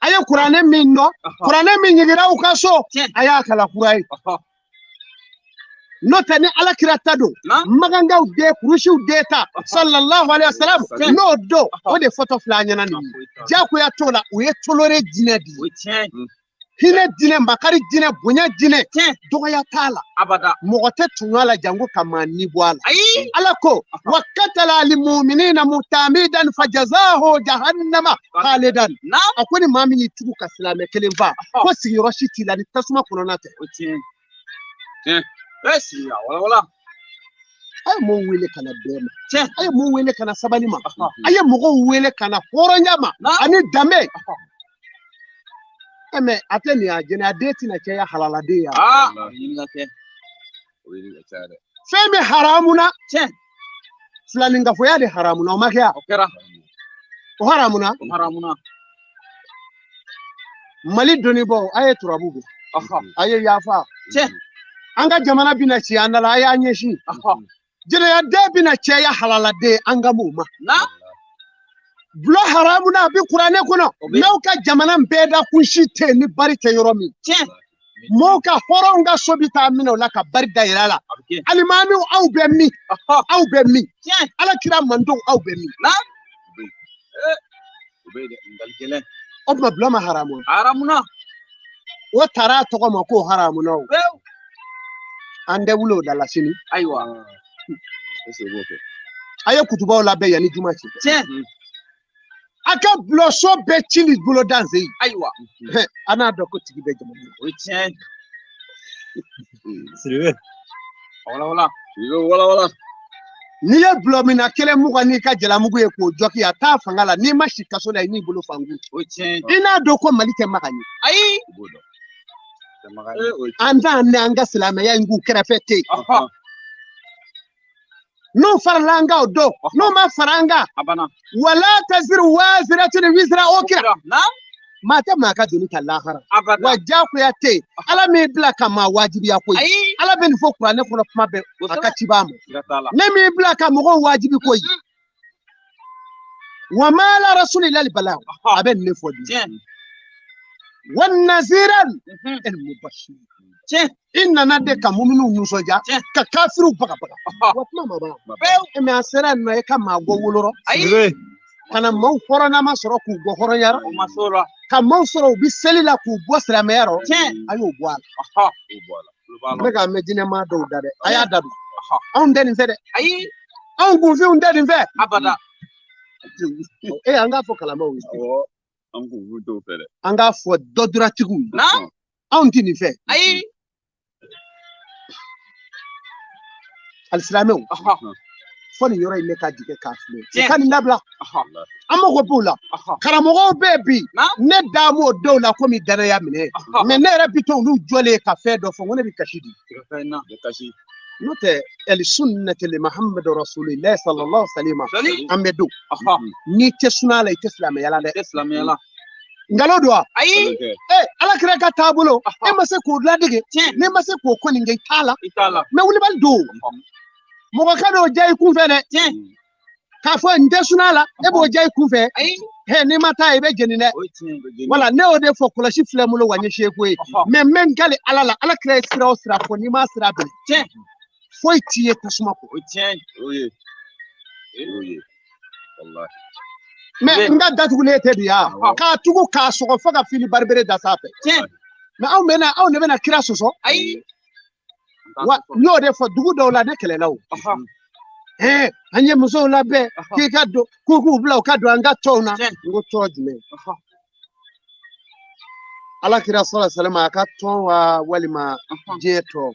A ye kuranɛ min dɔn, kuranɛ min ɲigira aw ka so, a y'a kalan kura ye. N'o tɛ ni Ala kira ta don, magangaw den, kurusiw den ta, sallallahu alayhi wa sallam, n'o don, o de fɔtɔ filɛ an ɲɛna nin ye. Diyagoya t'o la, u ye tolore diinɛ de ye. Hinɛ diinɛ, makari diinɛ, bonya diinɛ, dɔgɔya t'a la. Abada. Mɔgɔ tɛ tuɲa la jango ka maa ni bɔ a la. Ayi. Ala ko, wa katala limuminina mutamidan fajazahu jahannama khalidan. A ko ni maa min y'i tugu ka silamɛ kelen fa, ko sigiyɔrɔ si t'i la ni tasuma kɔnɔna tɛ. O tiɲɛ. Tiɲɛ. Wala wala. A ye mɔgɔw wele ka na bɛn ma. A ye mɔgɔw wele ka na sabali ma. A ye mɔgɔw wele ka na hɔrɔnya ma ani danbe. Mɛ a tɛ nin ye, jɛnɛya den tɛna caya halaladen ya. Fɛn min haramuna. Filaninkafoya de haramuna, o ma kɛ ya? O kɛra. O haramuna. O haramuna. Mali dɔnnibaaw, a ye turabu bila. A ye yafa. An ka jamana bɛna ci an da la, a y'a ɲɛsin. Jɛnɛya den bɛna caya halaladen, an ka m'o ma. Bulon haramuna a bɛ kuranɛ kɔnɔ. N'aw ka jamana bɛɛ da kun si tɛ yen ni bari tɛ yɔrɔ min. Mɔgɔw ka hɔrɔnw ka so bɛ taa minɛ o la ka bari da yɛlɛ a la. Alimamiw aw bɛ min? Aw bɛ min? Ala kira mandenw aw bɛ min? O tuma bulon ma haramu. Haramuna. O taara a tɔgɔ ma k'o haramuna o. An tɛ wuli o da la sini. Ayiwa. A ye kutubaw labɛn yanni juma cɛ. A ka bulonso bɛɛ cili bolo danse ye. Ayiwa. An n'a dɔn ko tigi bɛ jamana na. O ye tiɲɛ. Sidibe. Wala wala. Sidibe wala wala. N'i ye bulon minna kelen mugan n'i ka jalamugu ye k'o jɔki a t'a fanga la, n'i ma si kaso la i n'i bolo fankun. O ye tiɲɛ. I n'a dɔn ko Mali tɛ Makan ye. Ayi. An t'an ni an ka silamɛya in k'u kɛrɛfɛ ten. N'o farala an kan o don, n'o ma fara an kan, wala taziru waziratun wizra ukra. Maa tɛ maa ka doni ta lahara. Wa diyagoya tɛ yen. Ala m'i bila ka maa wajibiya koyi. Ala bɛ nin fɔ kuranɛ kɔnɔ kuma bɛɛ a ka cibaa ma. Ne m'i bila ka mɔgɔw wajibi koyi. Wa ma ala rasulillahi balagh. A bɛ nin de fɔ bi. Wa naziran el mubashir. I nana de ka muminu nisɔndiya ka kafiriw bagabaga. Wa kuma ma ban. Mɛ a sera yen nɔ e ka maa bɔ wolorɔ. Ka na maaw hɔrɔnnama sɔrɔ k'u bɔ hɔrɔnya rɔ. Ka maaw sɔrɔ u bɛ seli la k'u bɔ silamɛya rɔ. A y'o bɔ a la. N bɛ k'a mɛn jinɛmaa dɔw da dɛ. A y'a da don. Anw tɛ nin fɛ dɛ. Anw kunfinw tɛ nin fɛ. E an k'a fɔ kalamaw ye. An kunfinw t'o fɛ dɛ. An k'a fɔ dɔduratigiw ye. Anw tɛ nin fɛ. Ayi. Alisilamɛw fo nin yɔrɔ in ne ka jigin k'a filɛ u ka nin dabila an mago b'u la karamɔgɔw bɛ yen bi ne da m'o dɔw la komi danaya minɛ mɛ ne yɛrɛ bi to olu jɔlen ka fɛn dɔ fɔ n ko ne bɛ kasi di n'o tɛ ɛli sunnati li muhammadu rasulillahi sallallahu alaihi wasallam an bɛ don n'i tɛ suna la i tɛ silamɛya la dɛ nkalon don wa ayi ala kira ka taabolo e ma se k'o ladege ne ma se k'o ko nin kɛ i t'a la mɛ wulibali don mɔgɔ ka n'o diya i kun fɛ dɛ k'a fɔ n tɛ suna la e b'o diya i kun fɛ n'i ma taa i bɛ jeni dɛ wala ne y'o de fɔ kɔlɔsi filɛ n bolo wa n ye seko ye mɛ n bɛ n kali ala la ala kira ye sira o sira fɔ n'i m'a sira minɛ foyi t'i ye tasuma kɔ mɛ n ka datugulen tɛ bi yan k'a tugu k'a sɔgɔ fo ka fili baribere da sanfɛ mɛ anw bɛ na anw de bɛna kira sɔsɔ ayi wa n y'o de fɔ dugu dɔw la ne kɛlɛla o an ye musow labɛn k'i ka don k'u k'u bila u ka don an ka tɔnw na n ko tɔn jumɛn ala kira sɔrɔ salama a ka tɔn wa walima diɲɛ tɔn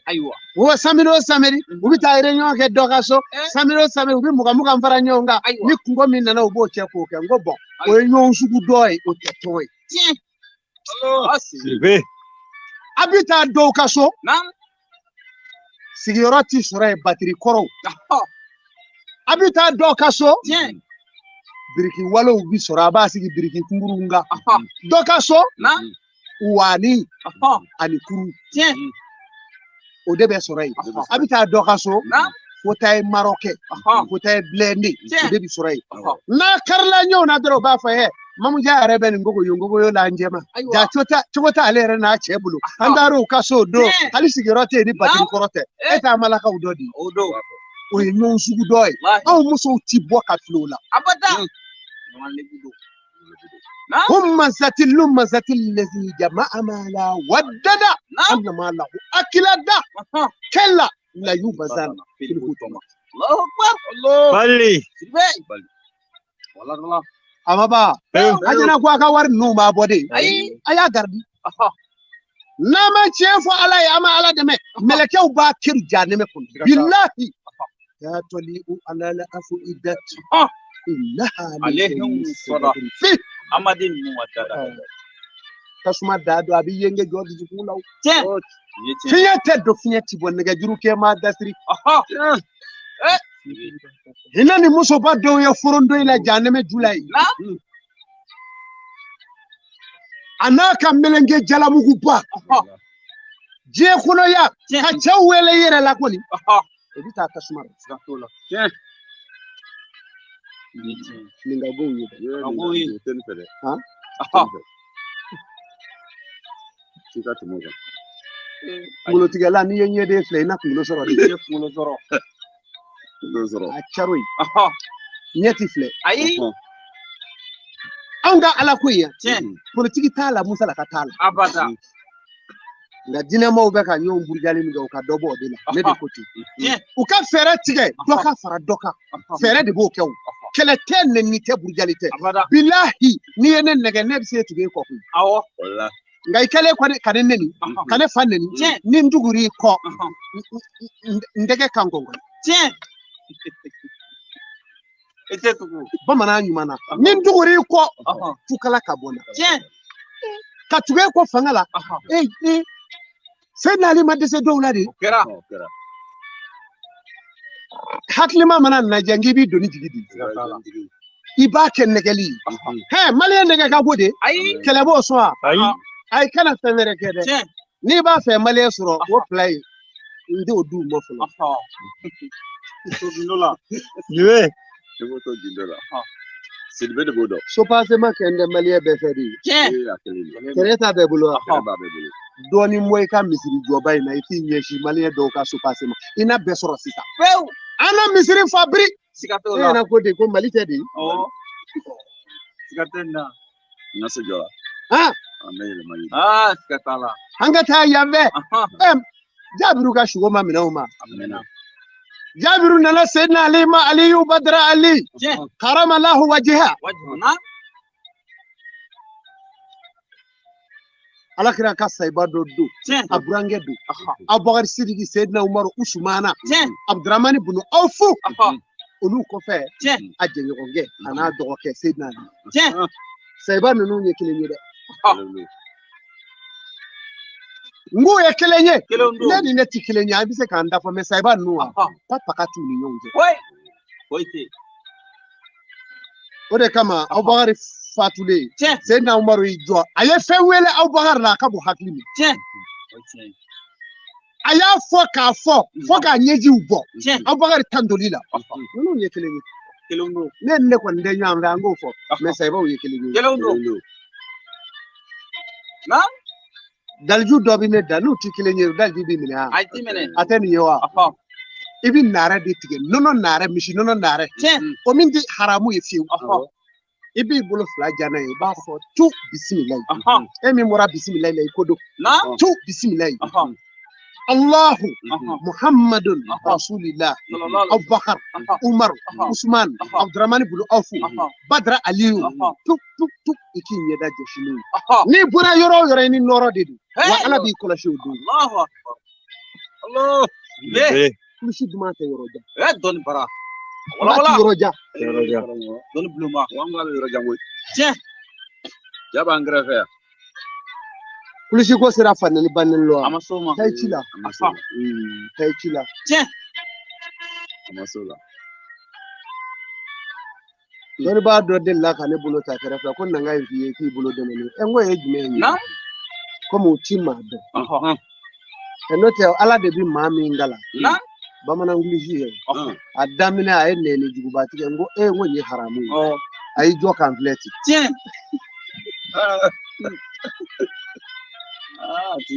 wa samedi o samedi u bɛ taa réunion kɛ dɔ ka so samedi o samedi u bɛ mugan mugan fara ɲɔgɔn kan ni kunko min nana u b'o cɛ k'o kɛ n ko bɔn o ye ɲɔgɔn sugu dɔ ye o tɛ tɔn ye a bɛ taa dɔw ka so sigiyɔrɔ ti sɔrɔ yen batiri kɔrɔw a bɛ taa dɔw ka so biriki walew bi sɔrɔ a b'a sigi biriki kunkurunw kan dɔ ka so waani ani kuru o de bɛ sɔrɔ yen a bɛ taa dɔ ka so fauteuil marocain fauteuil blindé o de bɛ sɔrɔ yen n'a karila ɲɔgɔn na dɔrɔn u b'a fɔ ɛ Mamuja yɛrɛ bɛ nin gogoyo gogoyo la an jɛma ja cogo t'ale yɛrɛ n'a cɛ bolo an taara u ka so o don hali sigiyɔrɔ tɛ yen ni batiri kɔrɔ tɛ e t'a malakaw dɔ di o ye ɲɔgɔn sugu dɔ ye anw musow ti bɔ ka fili o la humazati lumazati lezi jama'a mala waddada annama lahu akilada kella la yubazan fil hutama Allahu akbar bali a ma ban a ɲɛna ko a ka wari ninnu b'a bɔ de a y'a garidi n'a ma tiɲɛ fɔ ala ye a ma ala dɛmɛ mɛlɛkɛw b'a kiri jahanɛmɛ kɔnɔ bilahi ya toli'u ala la afuidat innaha alayhim fi amadi muwaddada tasuma da don a bɛ yenge jɔ dusukun la fiɲɛ tɛ don fiɲɛ ti bɔ nɛgɛjuru kɛ maa dasiri hinɛ ni musoba dɔw ye forondo in la jahanɛmɛ ju la yen a n'a ka melenge jalamuguba diɲɛ kɔnɔ yan ka cɛw wele i yɛrɛ la kɔni o bɛ taa tasuma la nin ka go ye dɛ kunkolotigɛla n'i ye ɲɛden filɛ i na kunkolo sɔrɔ de a caro ye ɲɛ ti filɛ ayi anw ka ala ko yan politiki t'a la musalaka t'a la nka diinɛmaw bɛ ka ɲɔgɔn burujali min kɛ u ka dɔ bɔ o de la ne de ko ten u ka fɛɛrɛ tigɛ dɔ ka fara dɔ kan fɛɛrɛ de b'o kɛ o kɛlɛ tɛ nɛni tɛ burujali tɛ bilahi n'i ye ne nɛgɛ ne bɛ se tugu e kɔ koyi nka i kɛlen kɔni ka ne nɛni ka ne fa nɛni ni n tugur'i kɔ n tɛgɛ kan kɔnkɔn i tɛ tugu bamanan ɲuman na ni n tugur'i kɔ fukala ka bɔ n na ka tugu e kɔ fanga la e Seydina Ali ma dɛsɛ dɔw la de hakilima mana lajɛ k'i b'i doni jigi di i b'a kɛ nɛgɛli ye hɛ maliyɛn nɛgɛ ka go de kɛlɛ b'o sɔn wa ayi kana fɛn wɛrɛ kɛ dɛ n'i b'a fɛ maliyɛn sɔrɔ o fila ye n t'o d'u ma fɔlɔ Sidibe de b'o dɔn. Sopasema kɛ n tɛ maliyɛn bɛɛ fɛ de ye. Kɛrɛ t'a bɛɛ bolo wa? Dɔɔnin bɔ i ka misiri jɔba in na i t'i ɲɛsin maliyɛn dɔw ka sopasema i n'a bɛɛ sɔrɔ sisan. An na misiri fa biri. E ɲɛna ko de ko Mali tɛ de. Siga tɛ nin na. N ka so jɔra. An bɛ yɛlɛma ɲini. Siga t'a la. An ka taa yan fɛ. Jabiru ka sugo ma minɛ o ma. Jabiru nana Seydina Ali ma Aliyu Badara Ali. Karama lahu wajiha. Ala kira ka sayiba dɔ don a burankɛ don Abubakar Sidiki Seyidina Umaru Usumana Abudramani bunu Awfu olu kɔfɛ a jɛɲɔgɔnkɛ a n'a dɔgɔkɛ Seyidina Ali sayiba ninnu ye kelen ye dɛ n k'u ye kelen ye ne ni ne ti kelen ye an bɛ se k'an dafa mɛ sayiba ninnu wa pa t'u ni ɲɔgɔn cɛ o de kama Abubakar fatulen Seyidina Umaru y'i jɔ a ye fɛn wele Abubakar la a ka bon hakili ma a y'a fɔ k'a fɔ fo k'a ɲɛjiw bɔ Abubakar tandoli la ninnu ye kelen ye ne ni ne kɔni tɛ ɲɔgɔn fɛ an k'o fɔ mɛ sayibaw ye kelen ye daliju dɔ bɛ ne da n'u tɛ kelen ye daliju b'i minɛ wa a tɛ nin ye wa i bɛ naarɛ de tigɛ nɔnɔ naarɛ misi nɔnɔ naarɛ o min tɛ haramu ye fiyewu i b'i bolo fila ja n'a ye i b'a fɔ tu bisimilayi e min bɔra bisimilayi la i ko don tu bisimilayi Allahu Muhammadun Rasulillah Abubakar Umar Usman Abdurrahman bunu Awfu Badra Aliyu tu tu tu i k'i ɲɛda jɔsi n'o ye n'i bɔra yɔrɔ o yɔrɔ i ni nɔɔrɔ de don wa Ala b'i kɔlɔsi o don. Kulusi duman tɛ yɔrɔ jan. Dɔnni bara. Wala wala. Yɔrɔ jan. Yɔrɔ jan. Dɔnni bulonba. Wa an k'a bɛ yɔrɔ jan koyi. Tiɲɛ. Ja b'an kɛrɛfɛ yan. Kulusi ko sera fa nɛni ba nɛni la. A ma s'o ma. Taa i ci la. A ma s'o la. Taa i ci la. Tiɲɛ. A ma s'o la. Dɔnnibaa dɔ delila ka ne bolo ta kɛrɛfɛ ko nanga in f'i ye k'i bolo dɛmɛ ne. N ko ye jumɛn ye? Komi u ti maa dɔn. N'o tɛ Ala de bi maa min kalan. Bamanan kulusi ye. A daminɛ a ye nɛni juguba tigɛ n ko e n ko nin ye haramu ye. A y'i jɔ k'an filɛ ten. Tiɲɛ.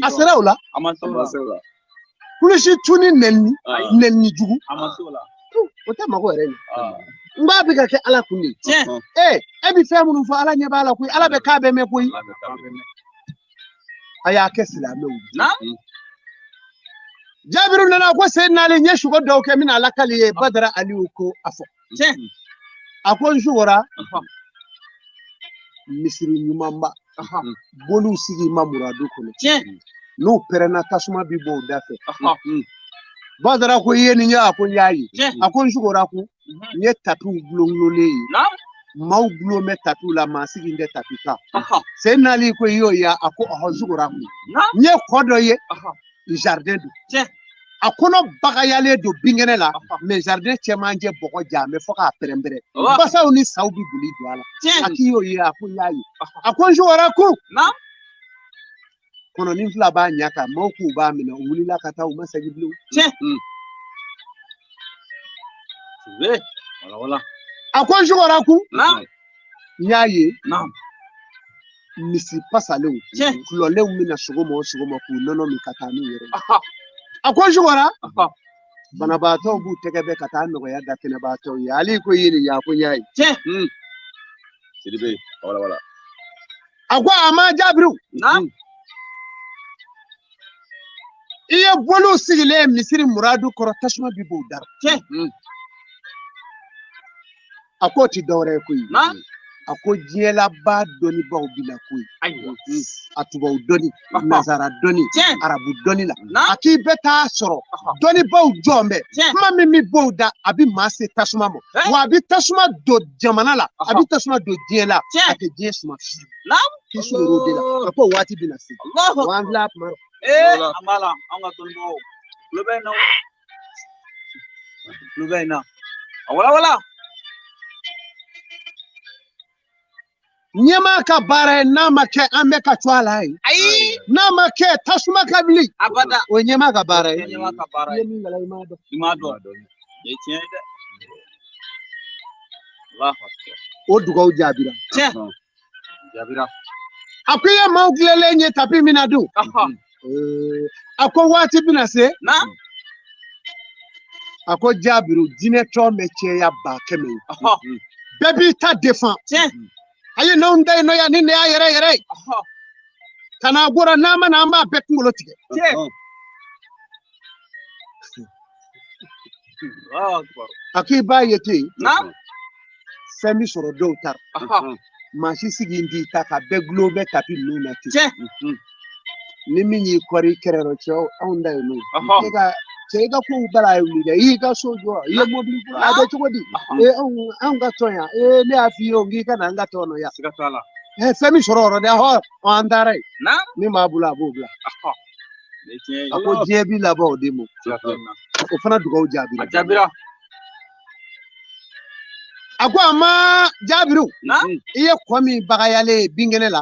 A sera o la. A ma s'o la. Kulusi tu ni nɛni nɛni jugu. A ma s'o la. O tɛ mago yɛrɛ ɲɛ. N b'a bɛ ka kɛ Ala kun de. Tiɲɛ. E bɛ fɛn minnu fɔ Ala ɲɛ b'a la koyi Ala bɛ k'a bɛɛ mɛn koyi. A y'a kɛ silamɛw ye. Jabiru nana ko Seyidina Ali n ye sugo dɔw kɛ n bɛna lakali ye Badara Aliyu ko a fɔ. A ko n sugora misiri ɲumanba boliw sigi ma muradu kɔnɔ. N'u pɛrɛnna tasuma bi bɔ u da fɛ. Badara ko i ye nin ye a ko n y'a ye. A ko n sugora ko n ye tapiw gulongulonnen ye. Maaw gulon bɛ tapiw la maa sigi tɛ tapi kan. Seyidina Ali ko i y'o ye a ko ɔhɔ n sugora ko. N ye kɔ dɔ ye. Jardin don. A kɔnɔ bagayalen don binkɛnɛ la mɛ jardin cɛmancɛ bɔgɔ ja mɛ fo k'a pɛrɛn-pɛrɛn. Basaw ni saw bi boli don a la. A k'i y'o ye a ko n y'a ye. A ko n sugora ko. Kɔnɔnin fila b'a ɲɛ kan maaw k'u b'a minɛ u wulila ka taa u ma segin bilen. A ko n sugora ko. N y'a ye. Misi pasalenw kulɔlenw bɛna sɔgɔma o sɔgɔma k'u nɔnɔ min ka taa n'u yɛrɛ ye. A ko n sugora banabaatɔw b'u tɛgɛ bɛ ka taa nɔgɔya da kɛnɛbaatɔw ye ale ko i ye nin ye a ko n y'a ye. Sidibe wala wala. A ko a ma Jabiru. I ye boliw sigilen misiri muradu kɔrɔ tasuma bi b'o da. A k'o ti dɔwɛrɛ ye koyi. A ko diɲɛlaba dɔnnibaw bɛ na koyi. A tubabu dɔnni, nazara dɔnni, arabu dɔnni la. A k'i bɛ taa sɔrɔ dɔnnibaw jɔn bɛ. Kuma min bɛ b'o da a bɛ maa se tasuma ma. Wa a bɛ tasuma don jamana la, a bɛ tasuma don diɲɛ la, a tɛ diɲɛ suma fiyewu. K'i sugor'o de la. A ko waati bɛna se. Wa an filɛ a kuma la. An b'a la an ka dɔnnibagaw. Tulo bɛ in na. Tulo bɛ in na. A wala wala. Ɲɛmaa ka baara ye n'a ma kɛ an bɛ ka to a la ye. Ayi. N'a ma kɛ tasuma ka wuli. Abada. O ye ɲɛmaa ka baara ye. O ye ɲɛmaa ka baara ye. I ye min kalan i m'a dɔn. I m'a dɔn. O ye tiɲɛ ye dɛ. Allahu akbar. O dugawu jaabira. Tiɲɛ. Jaabira. A ko i ye maaw tilenlen ye tapi min na dun. A ko waati bɛna se. A ko Jabiru diinɛ tɔn bɛ cɛya 100,000 ye. Bɛɛ b'i ta defan. A ye n'anw da yen nɔ yan ni ne y'a yɛrɛ yɛrɛ ye. Ka n'a bɔra n'a ma na an b'a bɛɛ kunkolo tigɛ. A k'i b'a ye ten. Fɛn bɛ sɔrɔ dɔw ta. Maa si sigi t'i ta ka bɛɛ gulon bɛ tapi ninnu na ten. Ni min y'i kɔri i kɛrɛ rɔ cɛw anw da yen nɔ e ka cɛ i ka kow bala ye wuli dɛ i y'i ka so jɔ i ye mobili kura a bɛ cogo di ee anw ka tɔn yan ee ne y'a f'i ye o k'i ka na an ka tɔn nɔ yan siga t'a la fɛn min sɔrɔ o yɔrɔ dɛ hɔ an taara yen min b'a bolo a b'o bila a ko diɲɛ bi laban o de ma o fana dugawu jaabira a jaabira a ko a ma jaabiru i ye kɔ min bagayalen ye binkɛnɛ la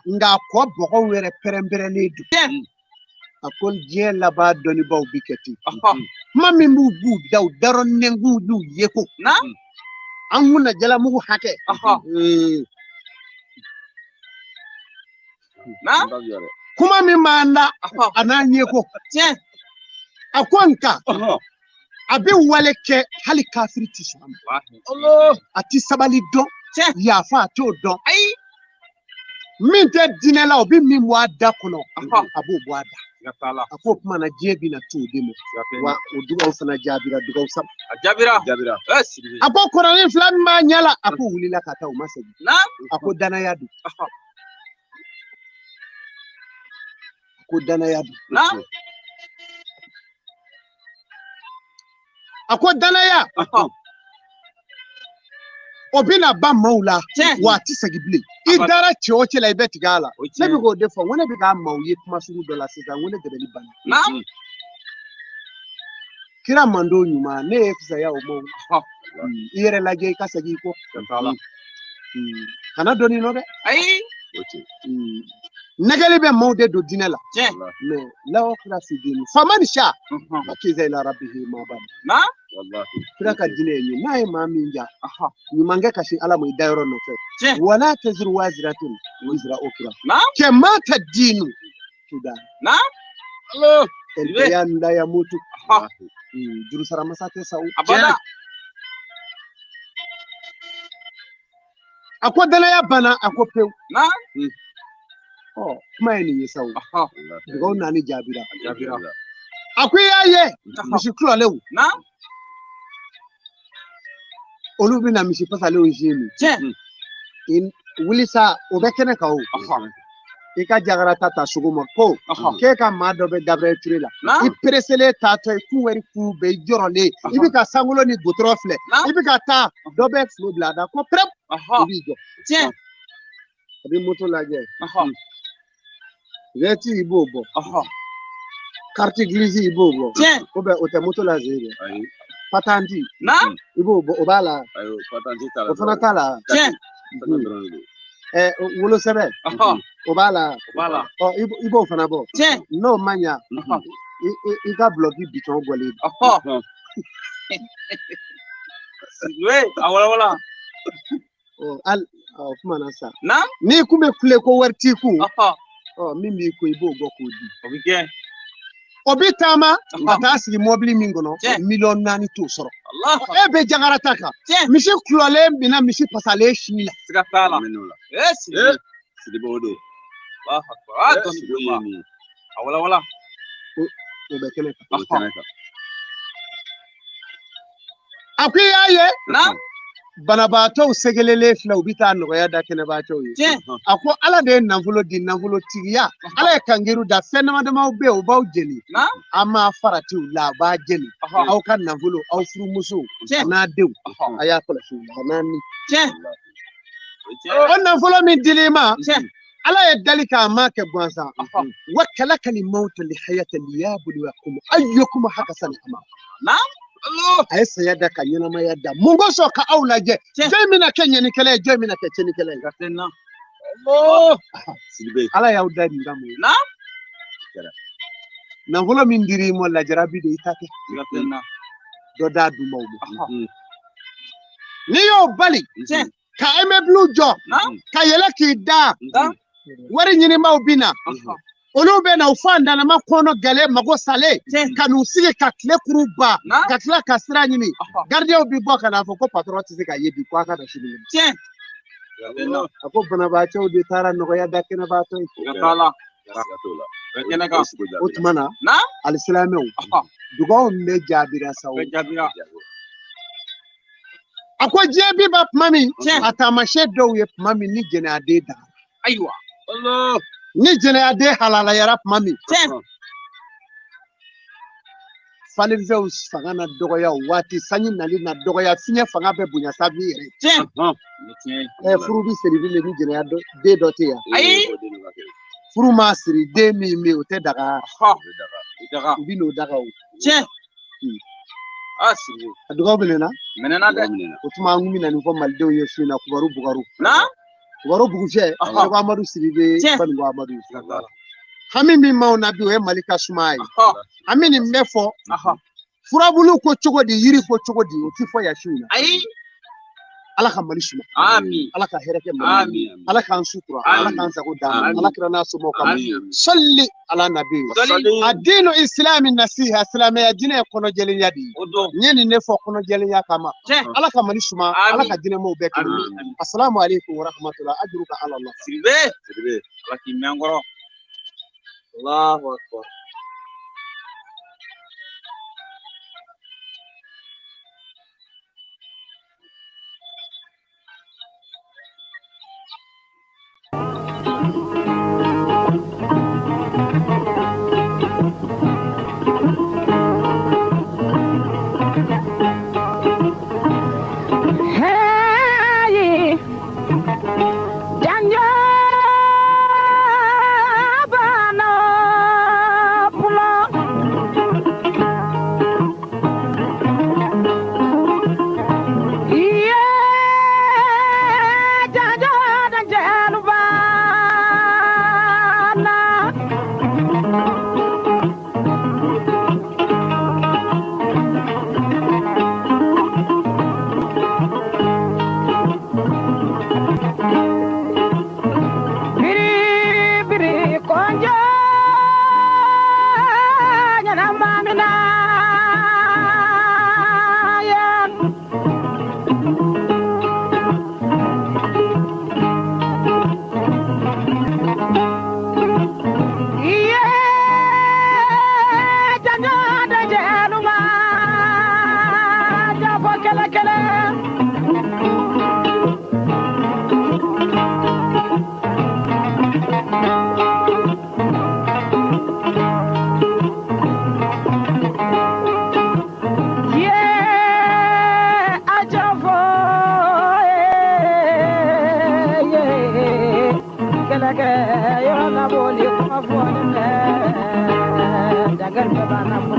nka kɔ bɔgɔw yɛrɛ pɛrɛnpɛrɛnlen don a ko diɲɛ laban dɔnnibaaw bi kɛ ten kuma min b'u b'u da u darɔ nɛnkun n'u yeko an kun na jalamugu hakɛ kuma min b'an da a n'an yeko a ko nka a bɛ wale kɛ hali kafiri tɛ sɔn a ma a tɛ sabali dɔn yafa a t'o dɔn min tɛ diinɛ la o bɛ min bɔ a da kɔnɔ a b'o bɔ a da a ko o tuma na diɲɛ bɛna to o de ma wa o dugawu fana jaabira dugawu saba a jaabira a ko kɔnɔnin fila min b'a ɲɛ la a k'o wulila ka taa o ma segin a ko danaya don a ko danaya don a ko danaya o bɛna ban maaw la wa a tɛ segin bilen i dara cɛ o cɛ la i bɛ tigɛ a la ne bɛ k'o de fɔ n ko ne bɛ k'a maaw ye kuma sugu dɔ la sisan n ko ne dɛbɛli banna kira mando ɲuman ne ye fisaya o ma i yɛrɛ lajɛ i ka segin i kɔ kana dɔn nɔ dɛ ayi nɛgɛli bɛ maaw de don diinɛ la mais la ikraha fi dini faman sha fakiza ila rabbihi ma'aba kira ka diinɛ ye n'a ye maa min ja ɲuman kɛ ka sin ala ma i dayɔrɔ nɔfɛ wala taziru waziratun wizra ukra kama tadinu tudan dayanu la yamutu jurusara masa tɛ sa o a ko danaya banna a ko pewu ɔ kuma ye nin ye sa o dugawu naani jaabira a ko i y'a ye misi kulɔlenw olu bɛna misi pasalenw sin min wuli sa o bɛ kɛnɛ kan o i ka jakarata ta sugu ma ko k'e ka maa dɔ bɛ Gabriel Ture la i pereselen taatɔ i kun wɛri kun bɛɛ i jɔrɔlen i bɛ ka sankolo ni gotɔrɔ filɛ i bɛ ka taa dɔ bɛ filo bila a da ko pɛrɛp i b'i jɔ a bɛ moto lajɛ vɛti i b'o bɔ carte grise i b'o bɔ o bɛ o tɛ moto la ze dɛ patanti i b'o bɔ o b'a la o fana t'a la wolosɛbɛn o b'a la ɔ i b'o fana bɔ n'o ma ɲa i ka bulɔki bitɔn bɔlen don. A walawala. Hali o kuma na sa n'i kun bɛ kule ko wari t'i kun ɔ min b'i kun i b'o bɔ k'o di. O bɛ kɛ. O bɛ taama ka taa sigi mɔbili min kɔnɔ miliyɔn 4 t'o sɔrɔ. E bɛ jakarata kan misi kulɔlen bɛna misi pasalen sin la. Siga t'a la. Sidibe o don. A walawala. O bɛ kɛnɛ kan. A ko i y'a ye banabaatɔw segelelen filɛ u bɛ taa nɔgɔya da kɛnɛbaatɔw ye a ko ala de ye nafolo di nafolotigiya ala ye kangeru da fɛn dama damaw bɛ yen o b'aw jeni an m'a farati u la a b'a jeni aw ka nafolo aw furumusow n'a denw a y'a kɔlɔsi u la n'a ni o nafolo min dil'i ma ala ye dali k'a ma kɛ gansan wa kalakali mawta li hayata liyabluwakum ayyukum ahsanu amala a ye saya da ka ɲɛnamaya da mun kosɔn ka aw lajɛ jɔn bɛna kɛ ɲɛnikɛla ye jɔn bɛna kɛ tiɲɛnikɛla ye ala y'aw da nin kama nafolo min dir'i ma lajarabi de i ta tɛ dɔ d'a dunbaw ma n'i y'o bali ka immeuble jɔ ka yɛlɛ k'i da wari ɲinibaw bɛ na olu bɛ na u fantanama kɔnɔ gɛlɛn mago salen ka n'u sigi ka tile kuru ba ka tila ka sira ɲini garidiɲɛw bɛ bɔ ka n'a fɔ ko patɔrɔn tɛ se ka ye bi ko a ka na sini a ko banabaatɔw de taara nɔgɔya da kɛnɛbaatɔ ye o tuma na alisilamɛw dugaw min bɛ jaabira sa o a ko diɲɛ bi ban tuma min a taamasiyɛn dɔw ye tuma min ni jɛnɛyaden dara ayiwa Ni jɛnɛya den halalayara tuma min. Falenfɛnw fanga na dɔgɔya o waati, sanji nali na dɔgɔya, fiɲɛ fanga bɛ bonya sanfɛ yɛrɛ. Furu bɛ siri bilen ni jɛnɛya den dɔ tɛ yan. Ayi. Furu ma siri den min bɛ yen o tɛ daga. U bɛ n'o daga o. A dugawu minɛna. Minɛna dɛ. O tuma an kun bɛ na nin fɔ malidenw ye su in na Kubaru Bugaru. Kubaru Bugujɛ, Seko Amadu Sidibe, Baninko Amadu. Hami min m'anw na bi o ye Mali ka sumaya ye. An bɛ nin bɛɛ fɔ. Furabulu ko cogo di, yiri ko cogo di, o ti fɔ yan su in na. Ayi. Ala ka Mali suma. Amin. Ala ka hɛrɛ kɛ Mali. Amin. Ala k'an sutura. Ala k'an sago d'an ma. Ala kira n'a somɔgɔw kama. Sɔli ala nabi. Adinu islami nasiha, silamɛya diinɛ ye kɔnɔjɛlenya de ye. N ye nin de fɔ kɔnɔjɛlenya kama. Ala ka Mali suma. Ala ka diinɛmɔgɔw bɛɛ kelen. Asalamu aleykum wa rahmatulah. Ajuruka ala la. Sidibe. Ala k'i mɛn kɔrɔ. Allahu akbar. Hey, Janjo bana pula. Yeah, Janjo Janjo bana. Biri biri konjo nyana mamina ya. Iye janjo da jaluma jabo kele kele. Yeah, ajafo, yeah, kele kele, yɔrɔ na boli kuma fɔ ne mɛ, dangar bɛɛ b'an na fɔ.